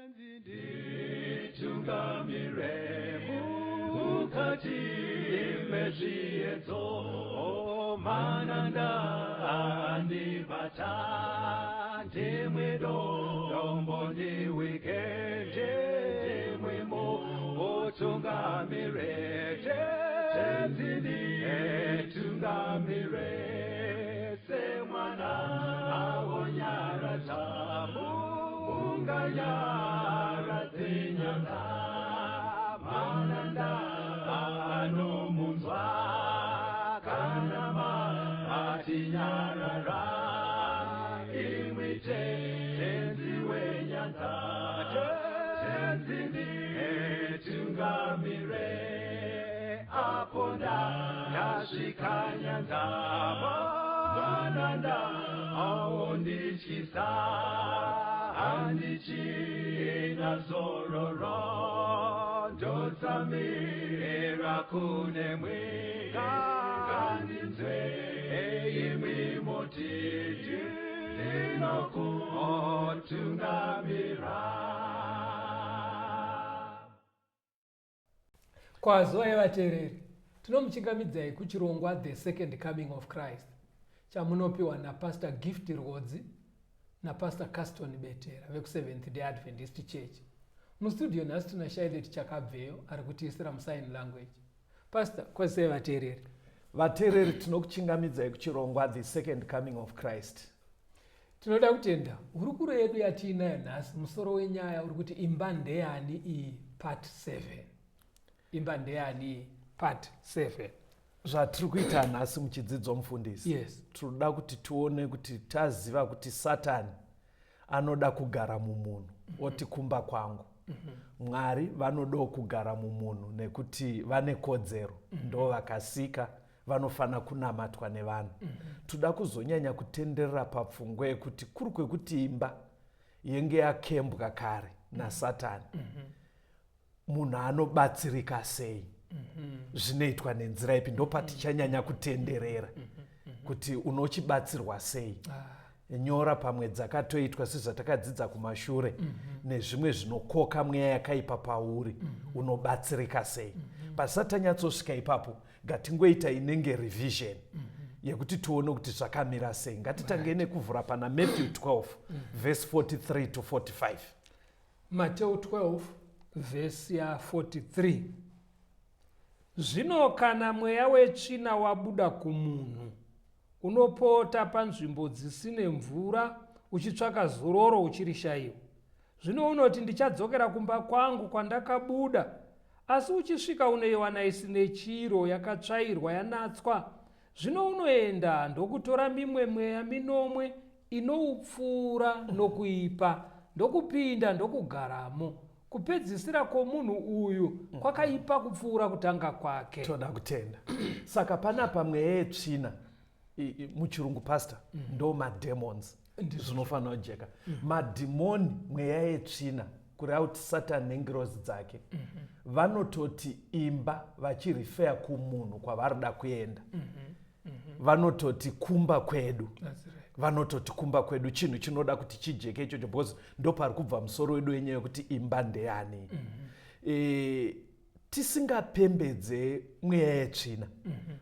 Nditungamire mukati mezviedzo, mananda andibata, ndimwe dombo ndiwike, ndimwe mutungamire, Tenzi nditungamire, semwana awonyaradza munganyaradze nyanza, mananda anomunzwa kana matinyarara, imwi Tenzi wenyanza, Tenzi nditungamire, apo ndasvika nyanza, mananda aondityisa, handichina zororo, ndotsamira kunemwi, ngandinzwe imwi moti ndinokutungamira. Kwaziwai vateereri, tinomuchingamidzai kuchirongwa The Second Coming of Christ chamunopiwa naPastor Gift Rwodzi naPastor Caston Betera vekuSeventh Day Adventist Church. Mustudio nhasi tina Shailet Chakabveyo ari kutiisira musign language. Pastor, kwazisai vateereri. Vateereri, tinokuchingamidzai kuchirongwa The Second Coming of Christ. Tinoda kutenda hurukuro yedu yatiinayo nhasi. Musoro wenyaya uri kuti imba ndeyani iyi part 7. Imba ndeyani iyi part 7. Zvatiri kuita nhasi muchidzidzo mufundisi, Yes. tinoda kuti tione kuti taziva kuti Satani anoda kugara mumunhu oti kumba kwangu. Mwari vanodawo kugara mumunhu nekuti vane kodzero, ndo vakasika, vanofanira kunamatwa nevanhu. Toda kuzonyanya kutenderera papfungwa yekuti kuri kwekuti imba yenge yakembwa kare naSatani, munhu anobatsirika sei, zvinoitwa nenzira ipi, ndopatichanyanya kutenderera kuti unochibatsirwa sei. Nyora pamwe dzakatoitwa sezvatakadzidza kumashure nezvimwe zvinokoka mweya yakaipa pauri, unobatsirika sei. Pasati tanyatsosvika ipapo, ngatingoita inenge revision yekuti tione kuti zvakamira sei. Ngatitangei nekuvhura pana Matthew 12 verse 43 to 45. Mateo 12 vhesi ya 43. Zvino kana mweya wetsvina wabuda kumunhu, unopota panzvimbo dzisine mvura uchitsvaka zororo uchirishayiwa. Zvino unoti, ndichadzokera kumba kwangu kwandakabuda. Asi uchisvika unoiwana isine chiro, yakatsvairwa, yanatswa. Zvino unoenda ndokutora mimwe mweya minomwe inoupfuura nokuipa, ndokupinda ndokugaramo. Kupedzisira kwomunhu uyu kwakaipa kupfuura kutanga kwake. Toda kutenda. Saka panapa mweya yetsvina muchirungu pastor ndo mademons, zvinofanira kujeka. Madhimoni, mweya yetsvina, kureva kuti Satani nengirozi dzake, vanototi imba vachirifeya kumunhu kwavarida kuenda. Vanototi kumba kwedu. That's right. Vanototi kumba kwedu. Chinhu chinoda kuti chijeke ichocho because ndopari kubva musoro wedu wenyaya yekuti imba ndeyani. Tisingapembedze mweya yetsvina,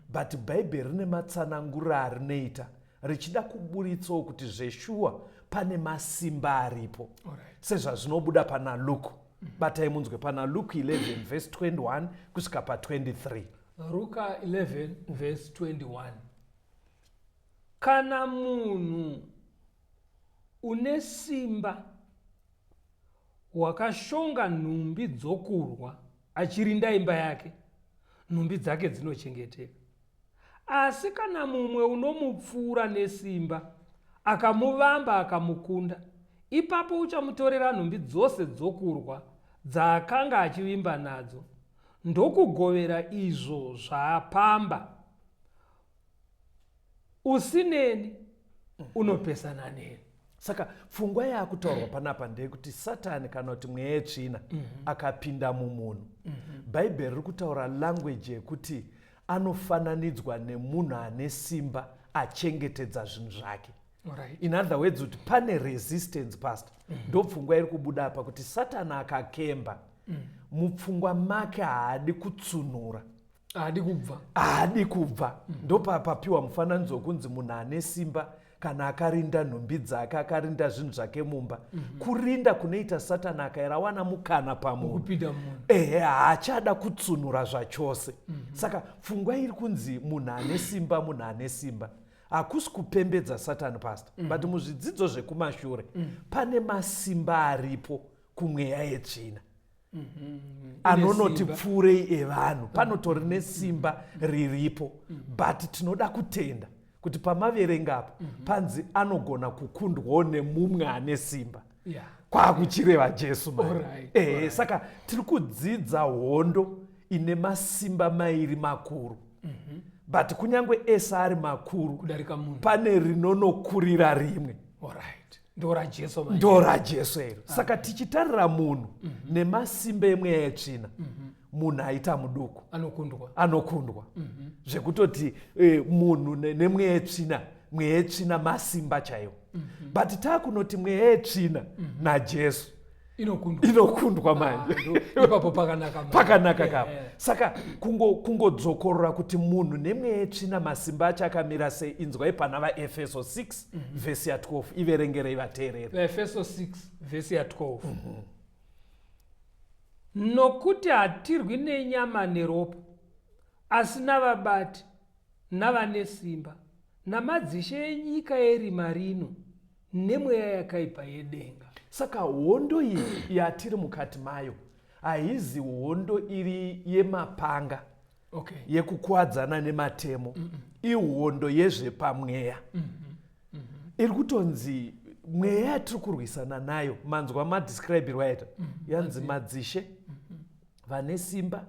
but Bhaibheri rine matsananguriro arinoita richida kuburitsawo kuti zveshuwa pane masimba aripo, sezvazvinobuda pana Luke. Batai munzwe pana Luke 11 verse 21 kusvika pa23. Ruka 11 verse 21. Kana munhu une simba wakashonga nhumbi dzokurwa achirinda imba yake, nhumbi dzake dzinochengeteka. Asi kana mumwe unomupfuura nesimba akamuvamba akamukunda, ipapo uchamutorera nhumbi dzose dzokurwa dzaakanga achivimba nadzo, ndokugovera izvo zvaapamba. Usineni unopesana neni. Saka pfungwa yaakutaurwa panapa ndeyekuti Satani kana kuti mweya yetsvina akapinda mumunhu, Bhaibheri riri kutaura language yekuti anofananidzwa nemunhu ane simba achengetedza zvinhu zvake. Alright. In other words, kuti pane resistance, pastor. Ndopfungwa iri kubuda apa kuti Satani akakemba, mupfungwa make haadi kutsunura. Haadi kubva. Haadi kubva. Ndopapapiwa mufananidzo wekunzi munhu ane simba kana akarinda nhumbi dzake, akarinda zvinhu zvake mumba. Kurinda kunoita Satani, akaera awana mukana pamunhu kupinda mumunhu, ehe, haachada kutsunura zvachose. Saka pfungwa iri kunzi munhu ane simba, munhu ane simba, hakusi kupembedza Satani, pastor, but muzvidzidzo zvekumashure pane masimba aripo kumweya yetsvina anonoti Ine simba. Pfuurei evanhu, panotori nesimba riripo, but tinoda kutenda kuti pamaverenga apo panzi anogona kukundwawo nemumwe ane simba, kwakuchireva Jesu manje. Ehe, saka tiri kudzidza hondo ine masimba mairi makuru, but kunyange ese ari makuru, kudarika munhu, pane rinonokurira rimwe. Alright, ndo raJesu manje. Ndo raJesu iro. Saka tichitarira munhu nemasimba emweya yetsvina, munhu aita muduku. Anokundwa. Anokundwa zvekutoti munhu nemweya yetsvina, mweya yetsvina masimba chaiwo, but taakunoti mweya yetsvina naJesu inokundwa. Inokundwa manje. Ah, ipapo pakanaka manje. Pakanaka kapo. Saka kungodzokorora kuti munhu nemweya yetsvina masimba acho akamira sei. Inzwai pana VaEfeso 6 vhesi ya12, iverengerei vateereri. VaEfeso 6 vhesi ya12: "Nokuti hatirwi nenyama neropa, asi navabati, navane simba, namadzishe enyika yerima rino, nemweya yakaipa yedenga." Saka hondo iyi yatiri mukati mayo haizi hondo iri yemapanga, yekukuwadzana nematemo. Ihondo yezvepamweya iri kutonzi mweya yatiri kurwisana nayo. Manzwa madescribirwo aita, yanzi madzishe, vane simba,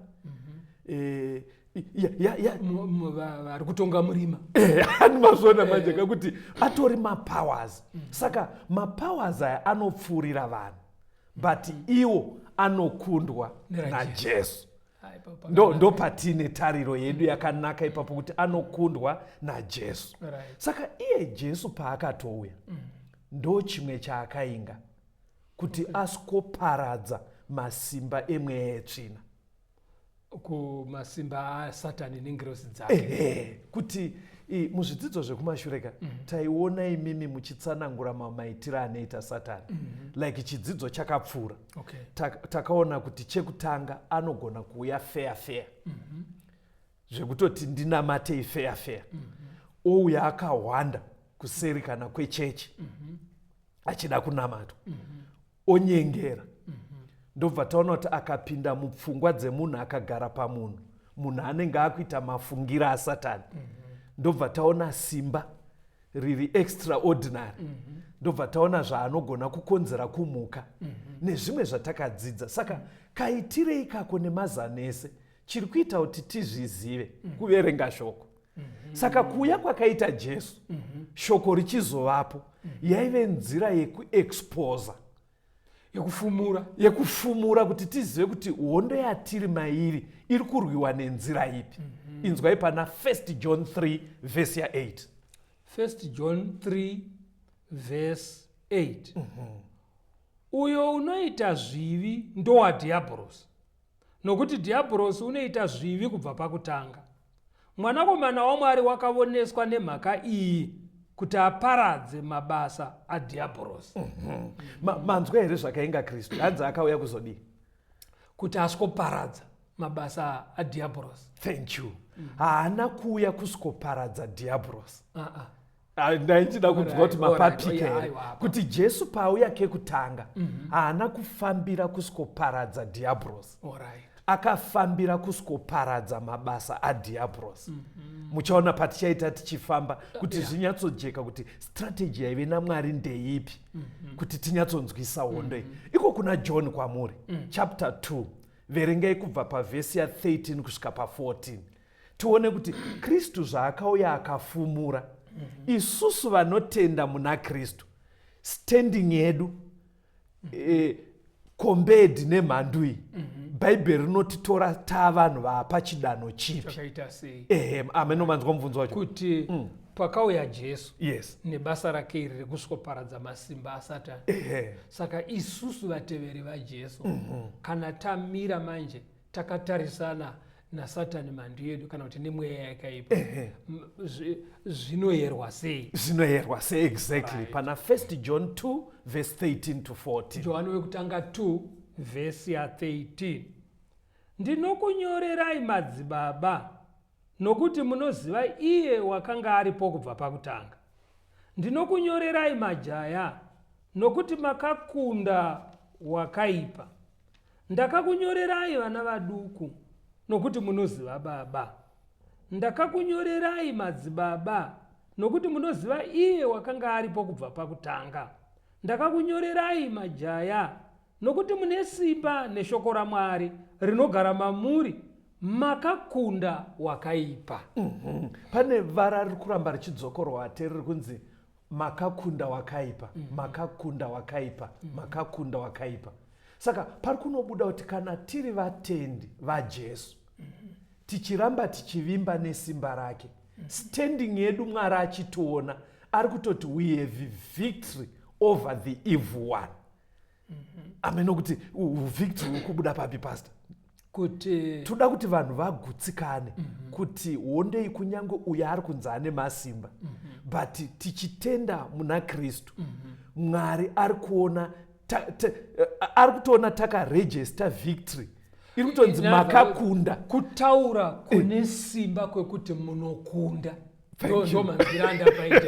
Vari kutonga murima. Ani mazviona manje kakuti atori mapowers. Saka mapowers aya anopfuurira vanhu, but iwo anokundwa neraJesu. naJesu. Ai, Ndo patine tariro yedu yakanaka ipapo, kuti anokundwa naJesu. Saka iye Jesu paakatouya, ndo chimwe chaakainga kuti asikoparadza masimba emweya yetsvina. Kumasimba aSatani nengirosi dzake. Ehe, kuti muzvidzidzo zvekumashure ka taiona imimi muchitsanangura mamaitiro anoita Satani, like chidzidzo chakapfuura, takaona kuti chekutanga anogona kuuya fair fair, zvekutoti ndinamatei fair fair, ouya akahwanda kuseri kana kwechechi achida kunamatwa, onyengera. Ndobva taona kuti akapinda mupfungwa dzemunhu, akagara pamunhu, munhu anenge akuita mafungira aSatani. Ndobva taona simba riri extraordinary. Ndobva taona zvaanogona kukonzera kumhuka nezvimwe zvatakadzidza. Saka kaitirei kako nemazano ese, chiri kuita kuti tizvizive kuverenga shoko. Saka kuuya kwakaita Jesu, shoko richizovapo, yaive nzira yekuexposa, yekufumura. Yekufumura kuti tizive kuti hondo yatiri mairi iri kurwiwa nenzira ipi. Inzwai pana 1 John 3 vhesi ya8. 1 John 3 verse 8: "Uyo unoita zvivi ndowadhiabhorosi, nokuti Dhiabhorosi unoita zvivi kubva pakutanga. Mwanakomana waMwari wakavoneswa nemhaka iyi, kuti aparadze mabasa adhiabhorosi." Manzwa here zvakainga Kristu? Hanzi akauya kuzodii? Kuti asikoparadza mabasa adhiabhorosi. Thank you. Haana kuuya kusikoparadza dhiabhorosi. Uh-uh. Ah, ndaichida kunzwa kuti mapapika here. Aiwa, apa. Kuti Jesu paauya kekutanga, haana kufambira kusikoparadza dhiabhorosi. Akafambira kusikoparadza mabasa adhiabhorosi. Muchaona patichaita tichifamba kuti zvinyatsojeka kuti strategy yaive naMwari ndeipi, kuti tinyatsonzwisa hondo iyi. Iko kuna John kwamuri, chapter 2, verengai kubva pavhesi ya13 kusvika pa14, tione kuti Kristu zvaakauya akafumura, isusu vanotenda muna Kristu, standing yedu compared nemhandu iyi, Bhaibheri rinotitora taa vanhu vaapa chidanho chipi? Chakaita sei? Ehe, ameno manzwa mubvunzo wacho. Kuti Pakauya Jesu nebasa rake iri rekusvikoparadza masimba aSatani. Saka isusu vateveri vaJesu, kana tamira manje takatarisana naSatani, mhandu yedu, kana kuti nemweya yakaipa, zvinoyerwa sei? Zvinoyerwa sei, exactly. Pana 1 John 2 verse 13 to 14. Johani wekutanga 2 vhesi ya13: "Ndinokunyorerai, madzibaba, nokuti munoziva iye wakanga aripo kubva pakutanga. Ndinokunyorerai, majaya, nokuti makakunda wakaipa. Ndakakunyorerai, vana vaduku, nokuti munoziva Baba. Ndakakunyorerai, madzibaba, nokuti munoziva iye wakanga aripo kubva pakutanga. Ndakakunyorerai, majaya, nokuti mune simba, neshoko raMwari rinogara mamuri, makakunda wakaipa." Pane vara riri kuramba richidzokorwa ate, riri kunzi makakunda wakaipa, makakunda wakaipa, makakunda wakaipa. Saka pari kunobuda kuti kana tiri vatendi vaJesu, tichiramba tichivimba nesimba rake, standing yedu, Mwari achitiona ari kutoti we have victory over the evil one. Ameno kuti victory uri kubuda papi, pastor? Kuti Toda kuti vanhu vagutsikane kuti hondei, kunyange uyo ari kunzi ane masimba, but tichitenda muna Kristu, Mwari ari kuona ari kutoona takaregister victory iri kutonzi makakunda. Kutaura kune simba kwekuti munokunda. Ndo manzwiro andapaita.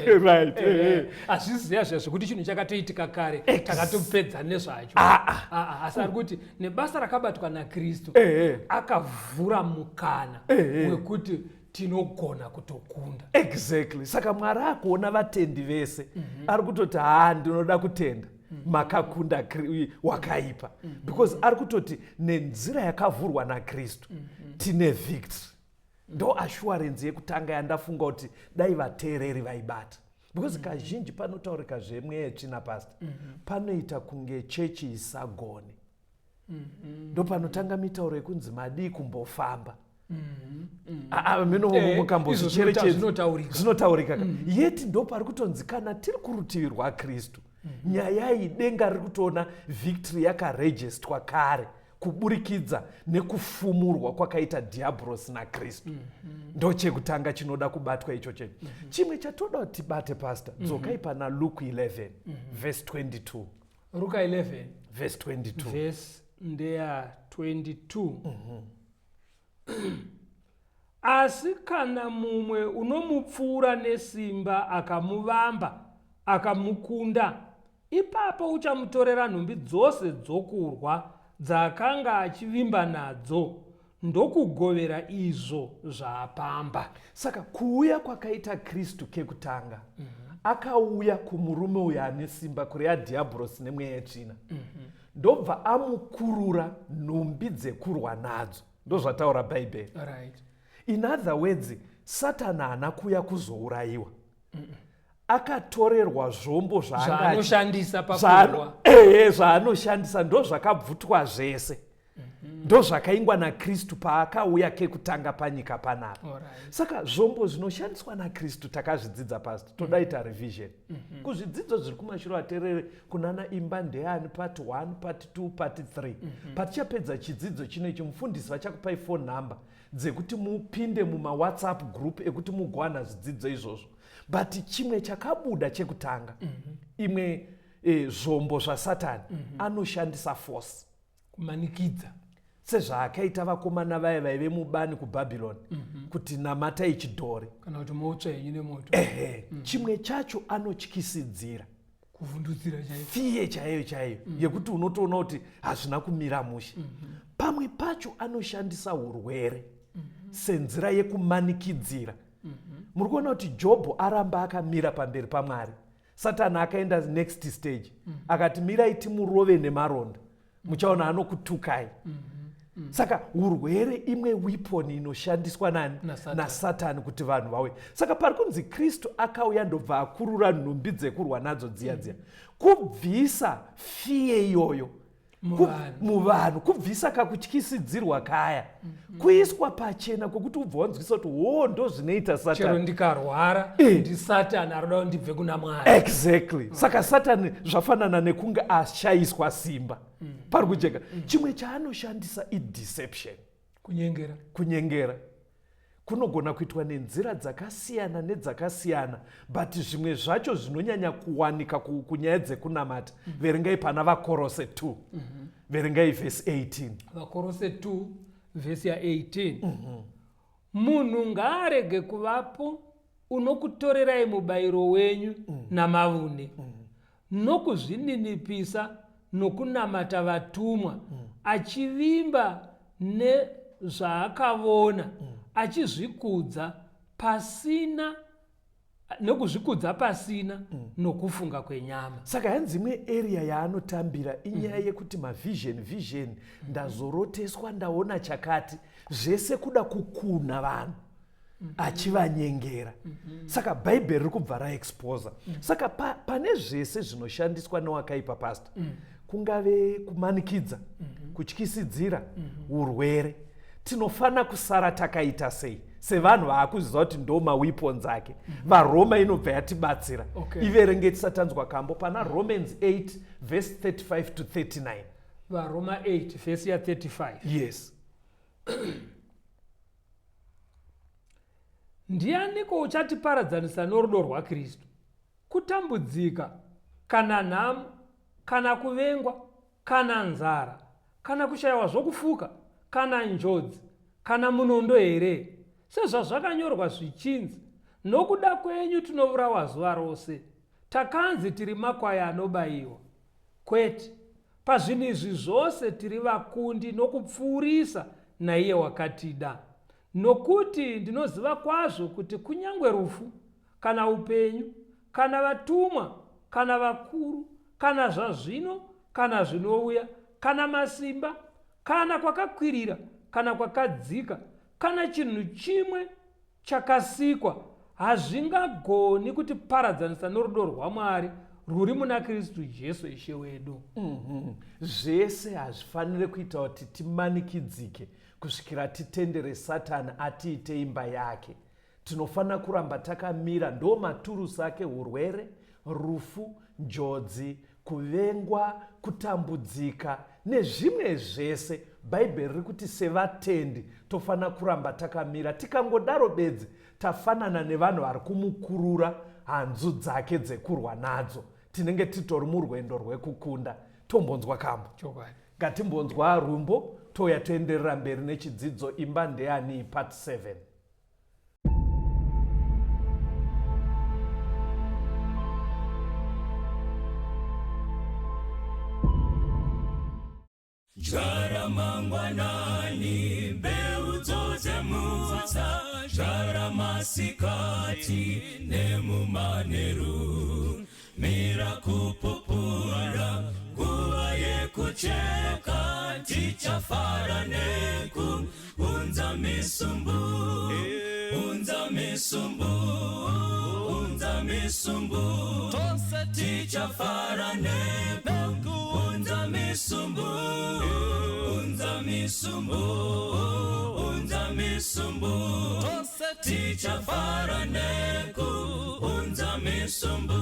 Hazviziva zviya zvekuti chinhu chakatoitika kare, takatopedza nezvacho. Ah, ah, asi ari kuti nebasa rakabatwa naKristu, akavhura mukana wekuti tinogona kutokunda. Exactly. Saka Mwari akuona vatendi vese, ari kutoti, "Haa, ndinoda kutenda, makakunda wakaipa," because ari kutoti nenzira yakavhurwa naKristu tine victory. Ndo assurance yekutanga yandafunga kuti dai vateereri vaibata, because kazhinji panotaurika zvemweya yetsvina, pastor, panoita kunge chechi isagone. Ndo panotanga mitauro yekunzi madii kumbofamba. Mino mukambozvicherechedza. Izvo zvinotaurika. Zvinotaurika ka. Yeti ndo pari kutonzi kana tiri kurutivi rwaKristu, nyaya iyi denga riri kutoona victory yakarejestwa kare kuburikidza nekufumurwa kwakaita dhiabhurosi naKristu. Ndo chekutanga chinoda kubatwa icho chedu. Chimwe chatoda kuti tibate, pastor, dzokai pana Luke 11 verse 22. Ruka 11 verse 22. Vhesi ndeya 22: "Asi kana mumwe unomupfuura nesimba akamuvamba, akamukunda, ipapo uchamutorera nhumbi dzose dzokurwa dzaakanga achivimba nadzo, ndokugovera izvo zvaapamba." Saka kuuya kwakaita Kristu kekutanga, akauya kumurume uyo ane simba, kureva dhiabhurosi nemweya yetsvina, ndobva amukurura nhumbi dzekurwa nadzo. Ndozvataura Bhaibheri. In other words, Satani haana kuuya kuzourayiwa, akatorerwa zvombo zvaanoshandisa pakurwa. Ehe, zvaanoshandisa ndo zvakabvutwa zvese, ndo zvakaingwa naKristu paakauya kekutanga panyika panapa. Saka zvombo zvinoshandiswa naKristu takazvidzidza pasi, todaita revision kuzvidzidzo zviri kumashure aterere kunana Imba Ndeyani part 1, part 2, part 3. Patichapedza chidzidzo chino ichi, mufundisi vachakupai phone number dzekuti mupinde mumaWhatsApp group ekuti mugowana zvidzidzo izvozvo. But chimwe chakabuda chekutanga, imwe zvombo zvaSatani, anoshandisa force. Kumanikidza. Sezvaakaita vakomana vaya vaive mubani kuBhabhironi kuti namatai chidhori. Kana kuti motsva henyu nemoto. Ehe. Chimwe chacho anotyisidzira. Kuvhundutsira chaiko. Fear chaiyo chaiyo yekuti unotoona kuti hazvina kumira mushe. Pamwe pacho anoshandisa urwere senzira yekumanikidzira. Muri kuona kuti Jobho aramba akamira pamberi paMwari, Satani akaenda next stage, akati, "Mirai timurove nemaronda, muchaona anokutukai." Saka urwere imwe weapon inoshandiswa nani? NaSatani. NaSatani kuti vanhu vauye. Saka pari kunzi Kristu akauya, ndobva akurura nhumbi dzekurwa nadzo dziya dziya, kubvisa fear iyoyo. Muvanhu kubvisa kakutyisidzirwa kaya kuiswa pachena kwekuti ubva wanzwisa kuti hoo ndo zvinoita Chero satani. Ndikarwara, ndisatani aroda kuti ndibve kuna Mwari. Exactly. Saka Satani zvafanana nekunge ashayiswa simba. Pari kujeka. Chimwe chaanoshandisa ideception. Kunyengera. Kunyengera kunogona kuitwa nenzira dzakasiyana nedzakasiyana, but zvimwe zvacho zvinonyanya kuwanika kunyaya dzekunamata. Verengai pana Vakorose 2, verengai vhesi 18. Vakorose 2 vhesi ya18. Munhu ngaarege kuvapo unokutorerai mubayiro wenyu namavune, nokuzvininipisa nokunamata vatumwa, achivimba nezvaakavona, achizvikudza pasina, nokuzvikudza pasina nokufunga kwenyama. Saka hanzi imwe area yaanotambira inyaya yekuti mavision, vision, ndazoroteswa, ndaona chakati, zvese kuda kukuna vanhu achivanyengera. Saka Bhaibheri riri kubva raexposa. Saka pane zvese zvinoshandiswa newakaipa, pastor, kungave kumanikidza, kutyisidzira, urwere, tinofanira kusara takaita sei sevanhu vaakuziva kuti ndo maweapons ake? VaRoma inobva yatibatsira. Iverenge tisatanzwa kambo pana Romans 8 verse 35 to 39. VaRoma 8 vhesi ya35. Yes. Ndianiko uchatiparadzanisa norudo rwaKristu? Kutambudzika kana nhamo kana kuvengwa kana nzara kana kushayiwa zvokufuka kana njodzi kana munondo here? Sezvazvakanyorwa zvichinzi, nokuda kwenyu tinourawa zuva rose, takanzi tiri makwai anobayiwa. Kwete, pazvinhu izvi zvose tiri vakundi nokupfuurisa naiye wakatida. Nokuti ndinoziva kwazvo kuti kunyange rufu kana upenyu kana vatumwa kana vakuru kana zvazvino kana zvinouya kana masimba kana kwakakwirira kana kwakadzika kana chinhu chimwe chakasikwa hazvingagoni kutiparadzanisa norudo rwaMwari rwuri muna Kristu Jesu Ishe wedu. Zvese hazvifaniri kuita kuti timanikidzike kusvikira titendere Satani atiite imba yake. Tinofanira kuramba takamira. Ndo maturusi ake: urwere, rufu, njodzi, kuvengwa, kutambudzika nezvimwe zvese. Bhaibheri riri kuti sevatendi tofanira kuramba takamira. Tikangodaro bedzi, tafanana nevanhu vari kumukurura hanzu dzake dzekurwa nadzo. Tinenge titori murwendo rwekukunda. Tombonzwa kambo. Chokwadi. Ngatimbonzwa rumbo, touya toenderera mberi nechidzidzo Imba Ndeyani part 7. Dyara mangwanani mbeu dzozemutsa, dyara masikati nemumanheru, mira kupupura nguva yekucheka, tichafara neku unza misumbu, unza misumbu, unza misumbu, tichafara neku unza misumbu, unza misumbu, unza misumbu, tichafara neku unza misumbu.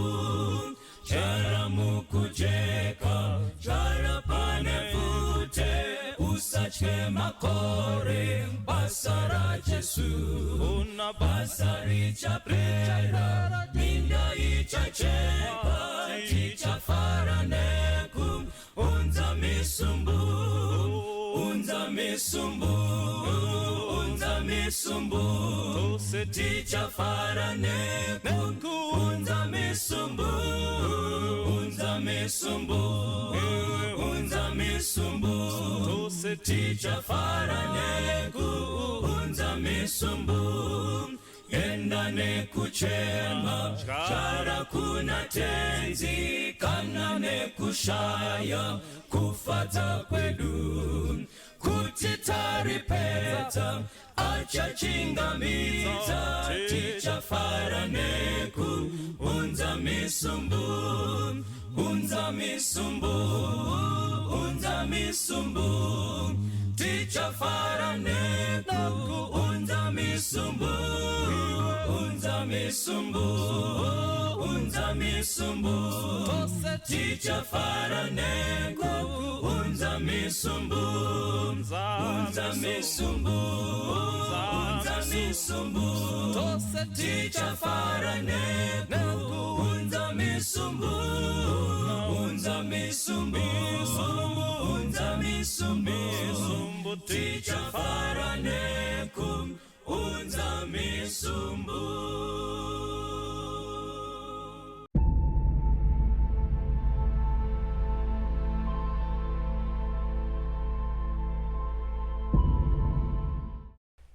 Chara mukujeka, chara pane vute, usatye makore, basa raJesu basa richapera, minda ichachekwa, tichafara neku unza misumbu, unza misumbu, unza misumbu, tichafara neku unza misumbu, unza misumbu, unza misumbu, tichafara neku unza misumbu. Enda nekuchema, chara kuna Tenzi, kana nekushaya kufadza kwedu. Nekuti taripedza achachingamidza tichafara neku unza misumbu unza misumbu unza misumbu tichafara neku unza misumbu unza misumbu unza misumbu tichafara neku unza misumbu unza misumbu unza misumbu tichafara neku unza misumbu unza misumbu unza misumbu tichafara neku unza misumbu.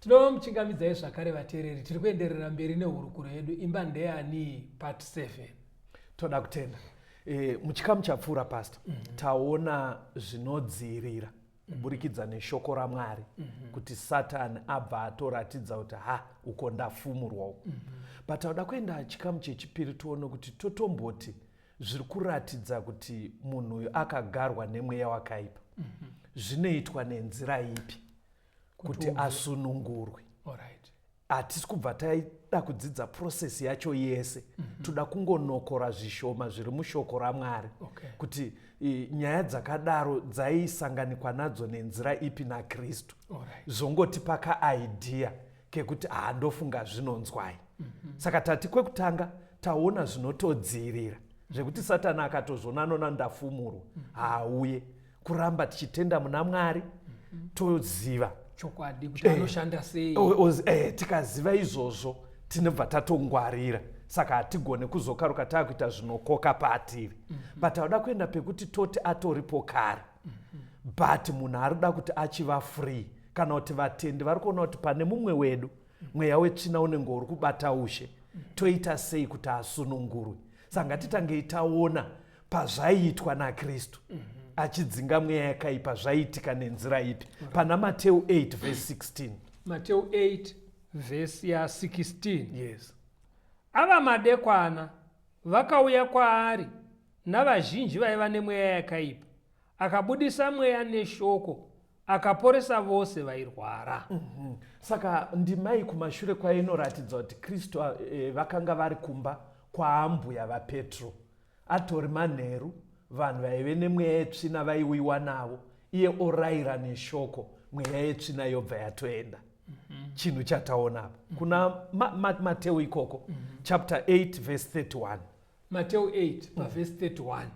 Tinomuchingamidzai zvakare vateereri, tiri kuenderera mberi nehurukuro yedu Imba Ndeyani Part 7. Toda kutenda. Muchikamu chapfuura, Pastor, taona zvinodziirira kuburikidza neshoko raMwari kuti Satani abva atoratidza kuti ha, uko ndafumurwa uko. But tauda kuenda chikamu chechipiri tione kuti totomboti zviri kuratidza kuti munhu uyu akagarwa nemweya wakaipa. Zvinoitwa nenzira ipi kuti asunungurwe? Hatisi kubva taida kudzidza process yacho yese. Toda kungonokora zvishoma zviri mushoko raMwari kuti nyaya dzakadaro dzaisanganikwa nadzo nenzira ipi naKristu. Zvongotipa kaidea kekuti handofunga zvinonzwai. Saka tati kwekutanga taona zvinotodziirira zvekuti Satani akatozvona anona ndafumurwa, haauye. Kuramba tichitenda muna Mwari, toziva chokwadi kuti anoshanda sei. Tikaziva izvozvo tinobva tatongwarira, saka hatigone kuzokaruka taakuita zvinokoka patiri. But tauda kuenda pekuti toti atoripo kare, but munhu arikuda kuti achiva free, kana kuti vatendi vari kuona kuti pane mumwe wedu mweya wetsvina unenge uri kubata ushe, toita sei kuti asunungurwe? Saka ngatitangei taona pazvaiitwa naKristu achidzinga mweya yakaipa, zvaiitika nenzira ipi, pana Mateu 8 vhesi 16. Mateu 8 vhesi ya16. Yes. Ava madekwana vakauya kwaari navazhinji vaiva nemweya yakaipa, akabudisa mweya neshoko, akaporesa vose vairwara. Saka ndimai kumashure kwayo inoratidza kuti Kristu vakanga vari kumba kwaambuya vaPetro, atori manheru, vanhu vaive nemweya yetsvina vaiuyiwa navo, iye orayira neshoko, mweya yetsvina yobva yatoenda. Chinhu chataona apa kuna Mateu ikoko, chapter 8 verse 31. Mateu 8 pavhesi 31.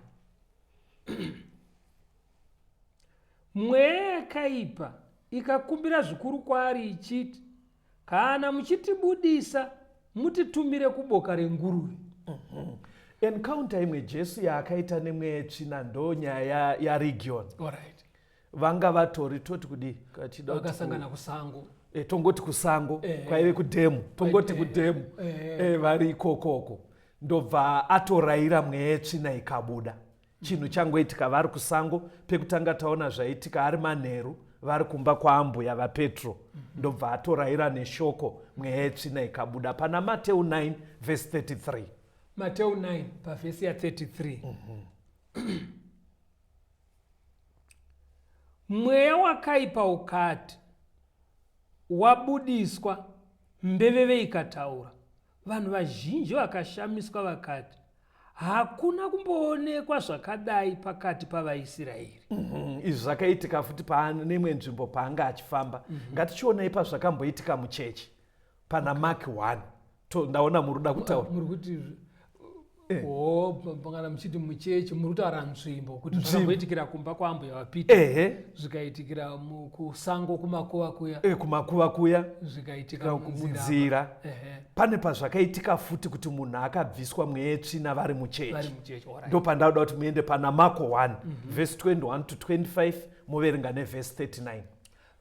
Mweya yakaipa ikakumbira zvikuru kwaari ichiti, kana muchitibudisa, mutitumire kuboka renguruve. Encounter imwe Jesu yaakaita nemweya yetsvina ndo nyaya yaRegion. Vanga vatori toti kudii? Kachida kuti Vakasangana kusango. Tongoti kusango, kwaive kudhemu, tongoti kudhemu. Vari ikokoko, ndobva atorayira mweya yetsvina ikabuda. Chinhu changoitika vari kusango pekutanga taona zvaitika ari manheru vari kumba kwaambuya vaPetro, ndobva atorayira neshoko, mweya yetsvina ikabuda. Pana Mateu 9 vhesi 33. Mateu 9 pavhesi ya33. Mweya wakaipa ukati wabudiswa, mbeveve ikataura. Vanhu vazhinji vakashamiswa vakati, hakuna kumboonekwa zvakadai pakati pavaIsraeri. Izvi zvakaitika futi pane imwe nzvimbo paanga achifamba. Ngatichionai pazvakamboitika muchechi pana Mark 1. Ndaona muri kuda kutaura. Muri kuti kana muchiti muchechi muri kutaura nzvimbo, kuti zvakamboitikira kumba kwaambuya vaPita, zvikaitikira kusango kumakuva kuya. Kumakuva kuya. Zvikaitika munzira. Pane pazvakaitika futi kuti munhu akabviswa mweya yetsvina vari muchechi. Vari muchechi, alright. Ndo pandauda kuti muende pana Marko 1 vhesi 21 to 25, muverenga nevhesi 39.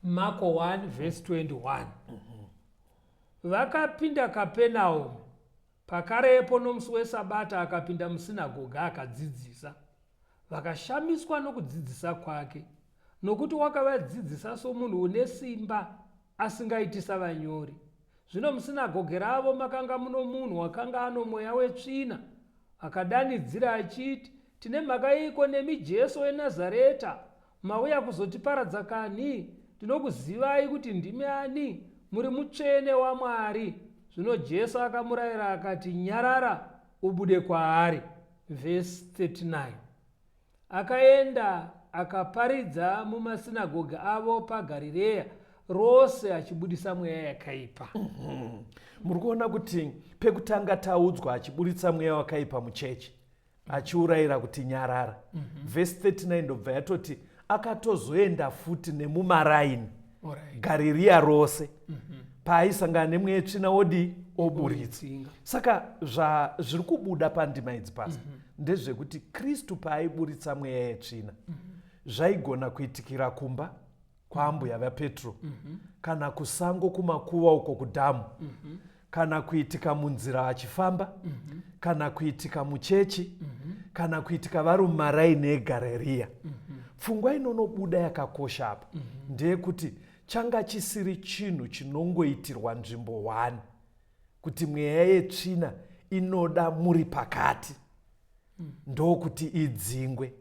Marko 1 vhesi 21. Vakapinda Kapenaume, pakarepo nomusi weSabata akapinda musinagoga akadzidzisa. Vakashamiswa nokudzidzisa kwake, Nokuti wakavadzidzisa somunhu une simba, asingaiti savanyori. Zvino musinagoge ravo makanga muno munhu wakanga ano mweya wetsvina, akadanidzira achiti, Tine mhaka yeiko nemi Jesu weNazareta? Mauya kuzotiparadza kanhi? Ndinokuzivai kuti ndimi ani, muri Mutsvene waMwari. Zvino Jesu akamurayira akati, Nyarara, ubude kwaari. Vhesi 39. Akaenda akaparidza mumasinagoge avo paGarirea rose achibudisa mweya yakaipa. Muri kuona kuti pekutanga taudzwa achiburitsa mweya wakaipa muchechi achiurayira kuti nyarara. Vhesi 39 ndobva yatoti akatozoenda futi nemumaraini Garirea rose paaisangana nemweya yetsvina wodii oburitsa. Saka zviri kubuda pandima idzi pasi ndezvekuti Kristu paaiburitsa mweya yetsvina zvaigona kuitikira kumba kwaambuya vaPetro kana kusango kumakuva uko kudhamu kana kuitika munzira achifamba kana kuitika muchechi kana kuitika vari mumaraini eGarirea. Pfungwa inonobuda yakakosha apa ndeyekuti changa chisiri chinhu chinongoitirwa nzvimbo 1, kuti mweya yetsvina inoda muri pakati ndokuti idzingwe.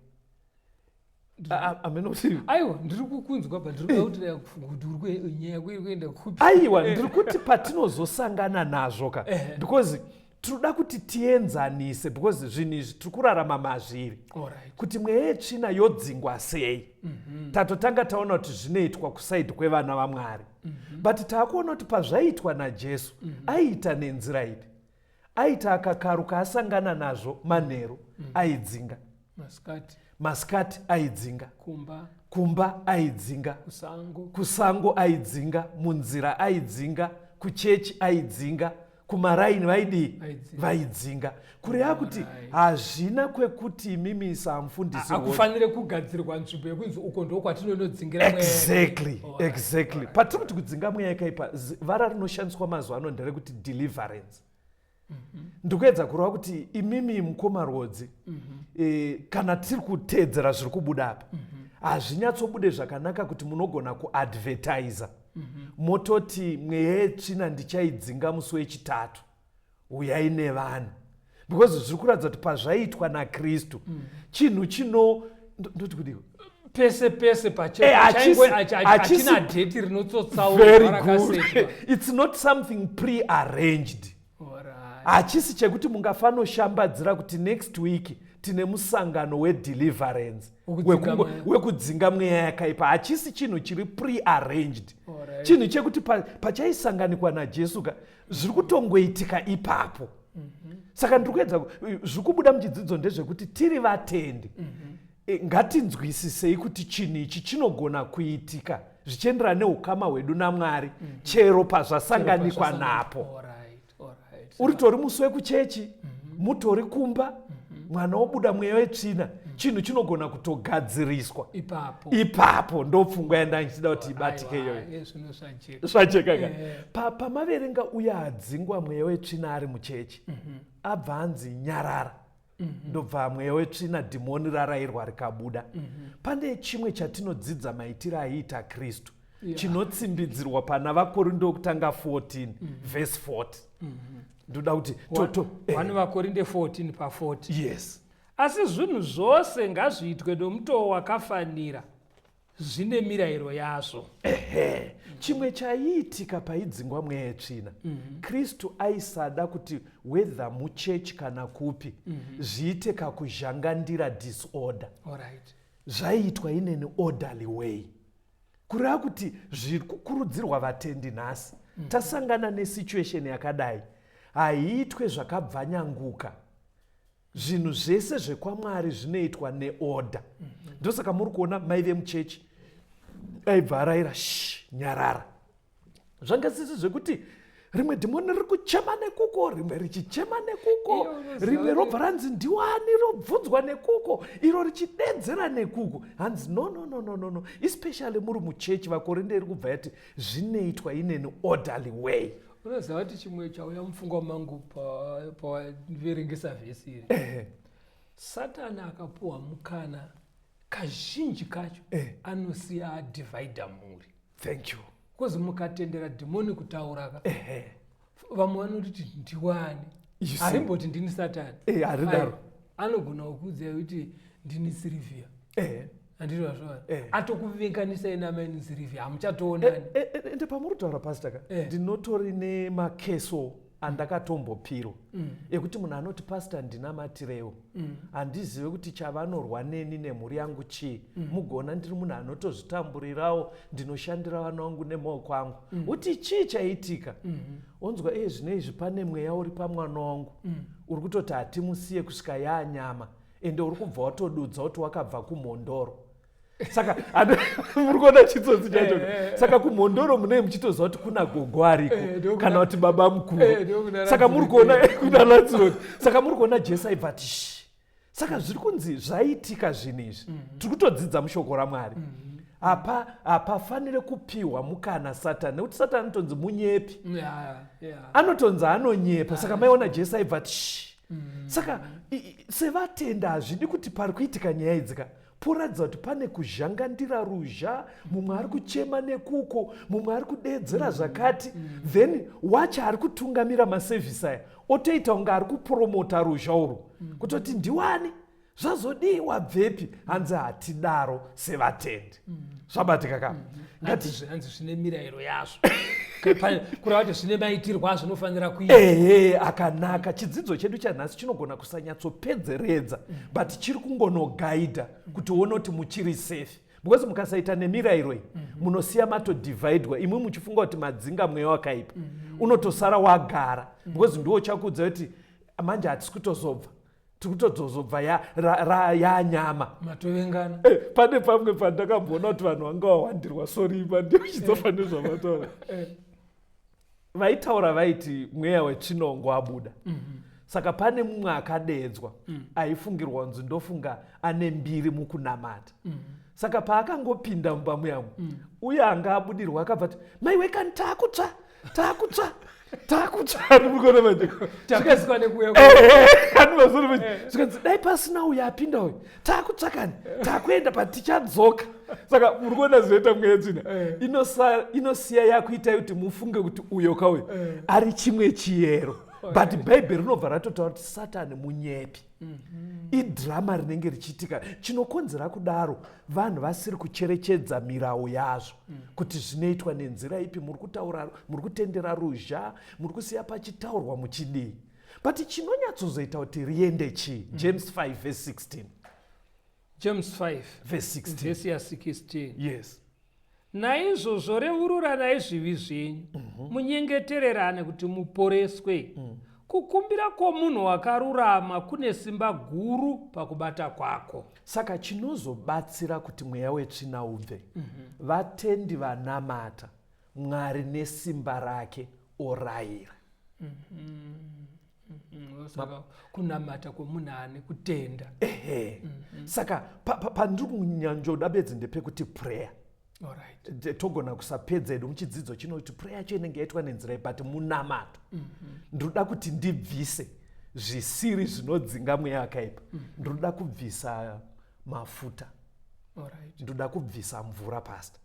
Aiwa, ndiri kukunzwa pa ndiri kuda kuti kuti nyaya yako iri kuenda kupi. Aiwa, ndiri kuti patinozosangana nazvo ka, because tinoda kuti tienzanise, because zvinhu izvi tiri kurarama mazviri, kuti mweya yetsvina yodzingwa sei. Tatotanga taona kuti zvinoitwa kusaidi kwevana vaMwari, but taakuona kuti pazvaiitwa naJesu aiita nenzira ipi. Aita akakaruka asangana nazvo manheru aidzinga, masikati aidzinga, kumba aidzinga, kusango aidzinga, munzira aidzinga, kuchechi aidzinga, kumaraini vaidii, vaidzinga. Kureva kuti hazvina kwekuti imimi samufundisi hakufanire kugadzirwa nzvimbo yekunzi uko ndokwatinonodzingira. Exactly. Patiri kuti kudzinga mweya yakaipa, vara rinoshandiswa mazuva ano nderekuti deliverance. Ndikuedza kureva kuti imimi mukoma Rwodzi, kana tiri kuteedzera zviri kubuda apa, hazvinyatsobude zvakanaka kuti munogona kuadvertisa mototi mweya yetsvina ndichaidzinga musi wechitatu, uyai nevanhu, because zviri kuratidza kuti pazvaiitwa naKristu chinhu chino ndoti kudiko pese pese pachachina dheti rinotsotsawo. Good, it's not something pre-arranged. Hachisi chekuti mungafanoshambadzira kuti next week tine musangano wedeliverance, wekudzinga mweya yakaipa. Hachisi chinhu chiri pre-arranged, chinhu chekuti pachaisanganikwa naJesu ka, zviri kutongoitika ipapo. Saka ndiri kuedza, zviri kubuda muchidzidzo ndezvekuti tiri vatendi ngatinzwisisei kuti chinhu ichi chinogona kuitika zvichienderana neukama hwedu naMwari chero pazvasanganikwa napo. Uritori musi wekuchechi, mutori kumba, mwana wobuda mweya wetsvina, chinhu chinogona kutogadziriswa ipapo ipapo. Ndo pfungwa yandandichida kuti ibatike iyoyo. Zvajeka ka? Pamaverenga uye adzingwa mweya wetsvina ari muchechi, abva anzi nyarara, ndobva mweya wetsvina, dhimoni rarayirwa, rikabuda. Pane chimwe chatinodzidza maitiro aiita Kristu chinotsimbidzirwa pana Vakorinde wekutanga 14 vhesi 40. Ndoda kuti toto 1 Vakorinde 14 pa40. Yes. Asi zvinhu zvose ngazviitwe nomutoo wakafanira, zvine mirayiro yazvo. Ehe, chimwe chaiitika paidzingwa mweya yetsvina, Kristu aisada kuti whether muchechi kana kupi zviite kakuzhangandira, disorder. Zvaiitwa in an orderly way, kureva kuti zviri kukurudzirwa vatendi nhasi, tasangana nesituation yakadai, haiitwe zvakabvanyanguka. Zvinhu zvese zvekwaMwari zvinoitwa neorder. Ndosaka muri kuona maive muchechi aibva arayira, sh nyarara. Zvanga sisi zvekuti rimwe dhimoni riri kuchema nekuko, rimwe richichema nekuko, rimwe robva ranzi ndiwani, robvunzwa nekuko, iro richidedzera nekuko, hanzi no, no, no, no, no, no. Especially muri muchechi, Vakorinde iri kubva yati zvinoitwa in an orderly way. Unoziva kuti chimwe chauya mupfungwa mangu pawaverengesa vhesi iri, Satani akapuhwa mukana. Kazhinji kacho anosiya adivhaidha mhuri. Thank you. Because mukatendera dhimoni kutaura ka, vamwe vanototi ndiwani? You see. Harimboti ndini Satani. Haridaro. Anogona kukuudzai kuti ndini Sirivhia. Handiti vazvaona? Atokuvenganisai namaini Sirivhia, hamuchatoonani. Ende pamuri kutaura, pastor ka, ndinotori nemakeso andakatombopirwa ekuti munhu anoti, "Pastor, ndinamatirewo, handizive kuti chavanorwa neni nemhuri yangu chii. Mugona ndiri munhu anotozvitamburirawo, ndinoshandira vana vangu nemaoko angu." Uti chii chaitika? Onzwa, "Iye zvino izvi pane mweya uri pamwana wangu uri kutoti hatimusiye kusvika yaanyama, ende uri kubva watodudza kuti wakabva kumhondoro." Saka muri kuona chitsotsi chacho? Saka kumhondoro munee muchitoziva kuti kuna gogo ariko kana kuti baba mukuru. Ndokuna Saka muri Lancelot. kuona kuna Lancelot. Saka muri kuona Jesu aibva ati shi. Saka zviri kunzi zvaitika zvinhu izvi, tiri kutodzidza mushoko raMwari. Hapafanire kupiwa mukana Satani, nekuti Satani anotonzi munyepi. Anotonzi anonyepa. Saka maiona Jesu aibva ati shi. Saka sevatenda hazvidi kuti pari kuitika nyaya idzika poratidza kuti pane kuzhangandira ruzha, mumwe ari kuchema nekuko, mumwe ari kudeedzera zvakati, then wacho ari kutungamira masevhisi aya otoita kunge ari kupromota ruzha urwu, kutoti ndiwani, zvazodii, wabvepi? Hanzi hatidaro sevatendi. Zvabatika ka? Ngati hanzi zvine mirayiro yazvo. Kureva kuti zvine maitirwo azvinofanira kuita. Ehe, akanaka. Chidzidzo chedu chanhasi chinogona kusanyatsopedzeredza, but chiri kungonogaidha kuti uone kuti muchiri safe, because mukasaita nemirayiro iyi, munosiya matodhivhaidwa. Imwe muchifunga kuti madzinga mweya wakaipa, unotosara wagara, because ndiwo chakuudza kuti manje hatisi kutozobva, tiri kutozobva yanyama. Matovengana. Pane pamwe pandakamboona kuti vanhu vanga vawandirwa, sorry, ndichidzofa nezvamataura. Vaitaura vaiti mweya wetsvinongo abuda. Saka pane mumwe akadeedzwa aifungirwa kunzi ndofunga ane mbiri mukunamata. Saka paakangopinda mumba muyamo, uye anga abudirwa akabva ti, "Maiwe kani, taakutsva, taakutsva, taakutsva." Andimukona manje? Tapeswa nekuuya. Andimazona manje? Zvikanzi dai pasina uyo apinda uyu, taakutsvakani, taakuenda, patichadzoka. Saka muri kuona zvinoita mweya tsvina? Inosiya yakuitai kuti mufunge kuti uyo kauyo ari chimwe chiyero, but Bhaibheri rinobva ratotaura kuti Satani munyepi. Idhirama rinenge richiitika. Chinokonzera kudaro, vanhu vasiri kucherechedza mirawo yazvo kuti zvinoitwa nenzira ipi. Muri kutaura, muri kutendera ruzha, muri kusiya pachitaurwa muchidii, but chinonyatsozoita kuti riende chii? James 5 verse 16. James 5 verse 16. Vhesi ya16. Yes. Naizvozvo reururanai zvivi zvenyu, munyengetererane kuti muporeswe. Kukumbira kwomunhu wakarurama kune simba guru pakubata kwako. Saka chinozobatsira kuti mweya wetsvina ubve, vatendi vanamata Mwari nesimba rake orayira. Saka kunamata kwomunhu ane kutenda. Ehe. Saka pandiri kunyanjoda bedzi ndepekuti prayer, togona kusapedza edu muchidzidzo chino kuti prayer yacho inenge yaitwa nenzira iyi, but munamato ndinoda kuti ndibvise zvisiri zvinodzinga mweya yakaipa. Ndinoda kubvisa mafuta, ndoda kubvisa mvura, pastor.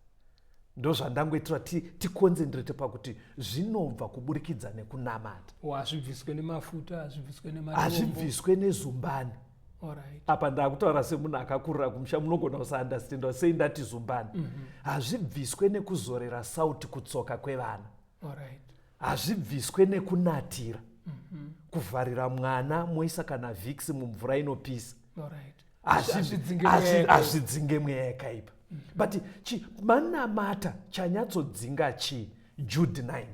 Ndozvandangoitira ticoncentrate pakuti zvinobva kuburikidza nekunamata. Hazvibviswe nemafuta, hazvibviswe nematombo. Hazvibviswe nezumbani. Apa ndakutaura semunhu akakurira kumusha, munogona kusaundestanda sei ndati zumbani. Hazvibviswe nekuzorera sauti kutsoka kwevana. Hazvibviswe nekunatira, kuvharira mwana moisa kana Vicks mumvura inopisa. Hazvidzinge mweya yakaipa. Hazvidzinge mweya yakaipa, but manamata chanyatsodzinga chii? Jude 9.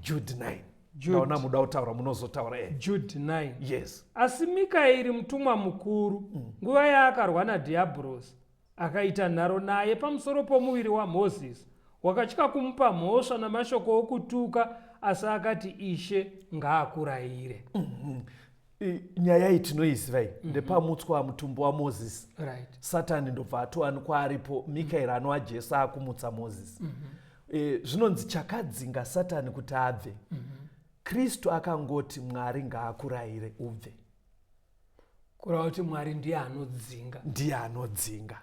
Jude 9. Jude. Ndaona muda kutaura, munozotaura. Jude 9. Yes. Asi Mikaeri mutumwa mukuru, nguva yaakarwa nadhiabhorosi, akaita nharo naye pamusoro pomuviri waMozisi, wakatya kumupa mhosva namashoko okutuka, asi akati, "Ishe ngaakurayire." Nyaya iyi tinoiziva iyi. Ndepamutswa mutumbi waMozisi. Satani ndobva atowanikwa aripo. Mikaeri anova Jesu akumutsa Mozisi. Zvinonzi chakadzinga Satani kuti abve, Kristu akangoti, "Mwari ngaakurayire, ubve." Kureva kuti Mwari ndiye anodzinga. Ndiye anodzinga.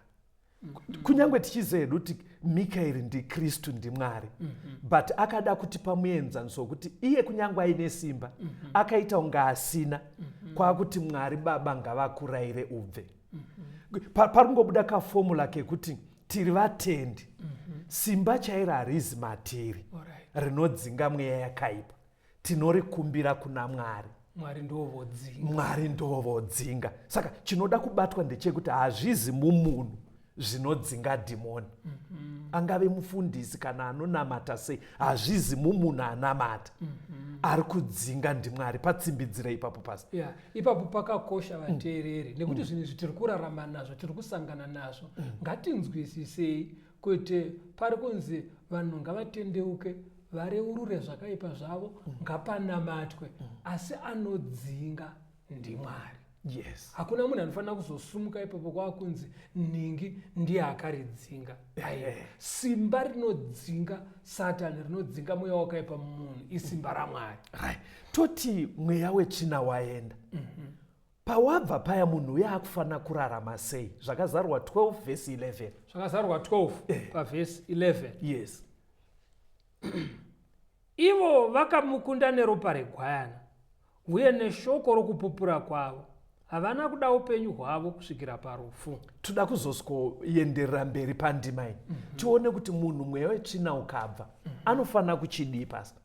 Kunyange tichiziva hedu kuti Mikaeri ndiKristu, ndiMwari, but akada kutipa muenzaniso wekuti iye kunyange aine simba, akaita kunge asina, kwakuti Mwari Baba ngavakurayire ubve. Pari kungobuda kafomula kekuti tiri vatendi, simba chairo harizi matiri rinodzinga mweya yakaipa, tinorikumbira kuna Mwari. Mwari ndovodzinga. Mwari ndovodzinga. Saka chinoda kubatwa ndechekuti hazvizi mumunhu zvinodzinga dhimoni. Angave mufundisi kana anonamata sei, hazvizi mumunhu anamata. Ari kudzinga ndiMwari. Patsimbidzire ipapo pasi. Yeah, ipapo pakakosha vateereri, nekuti zvinhu izvi tiri kurarama nazvo, tiri kusangana nazvo. Ngatinzwisisei kuti pari kunzi vanhu ngavatendeuke, vareurure zvakaipa zvavo, ngapanamatwe, asi anodzinga ndiMwari. Hakuna munhu anofanira kuzosumuka ipapo kwakunzi ningi ndiye akaridzinga. Aiwa, simba rinodzinga Satani, rinodzinga mweya wakaipa mumunhu, isimba raMwari. Right. Toti mweya wetsvina waenda, pawabva paya munhu uye akufanira kurarama sei? Zvakazarurwa 12 vhesi 11. Zvakazarurwa 12 pavhesi 11. Yes. Ivo vakamukunda neropa regwayana uye neshoko rokupupura kwavo, havana kuda upenyu hwavo kusvikira parufu. Toda kuzosikoenderera mberi pandima iyi, tione kuti munhu mweya wetsvina ukabva, anofanira kuchidii, pastor?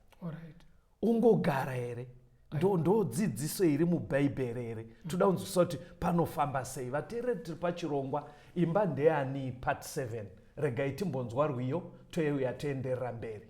Ungogara here? Ndo dzidziso iri muBhaibheri here? Toda kunzwisisa kuti panofamba sei. Vateereri, tiri pachirongwa Imba Ndeyani part 7. Regai timbonzwa rwiyo, toyeuya toenderera mberi.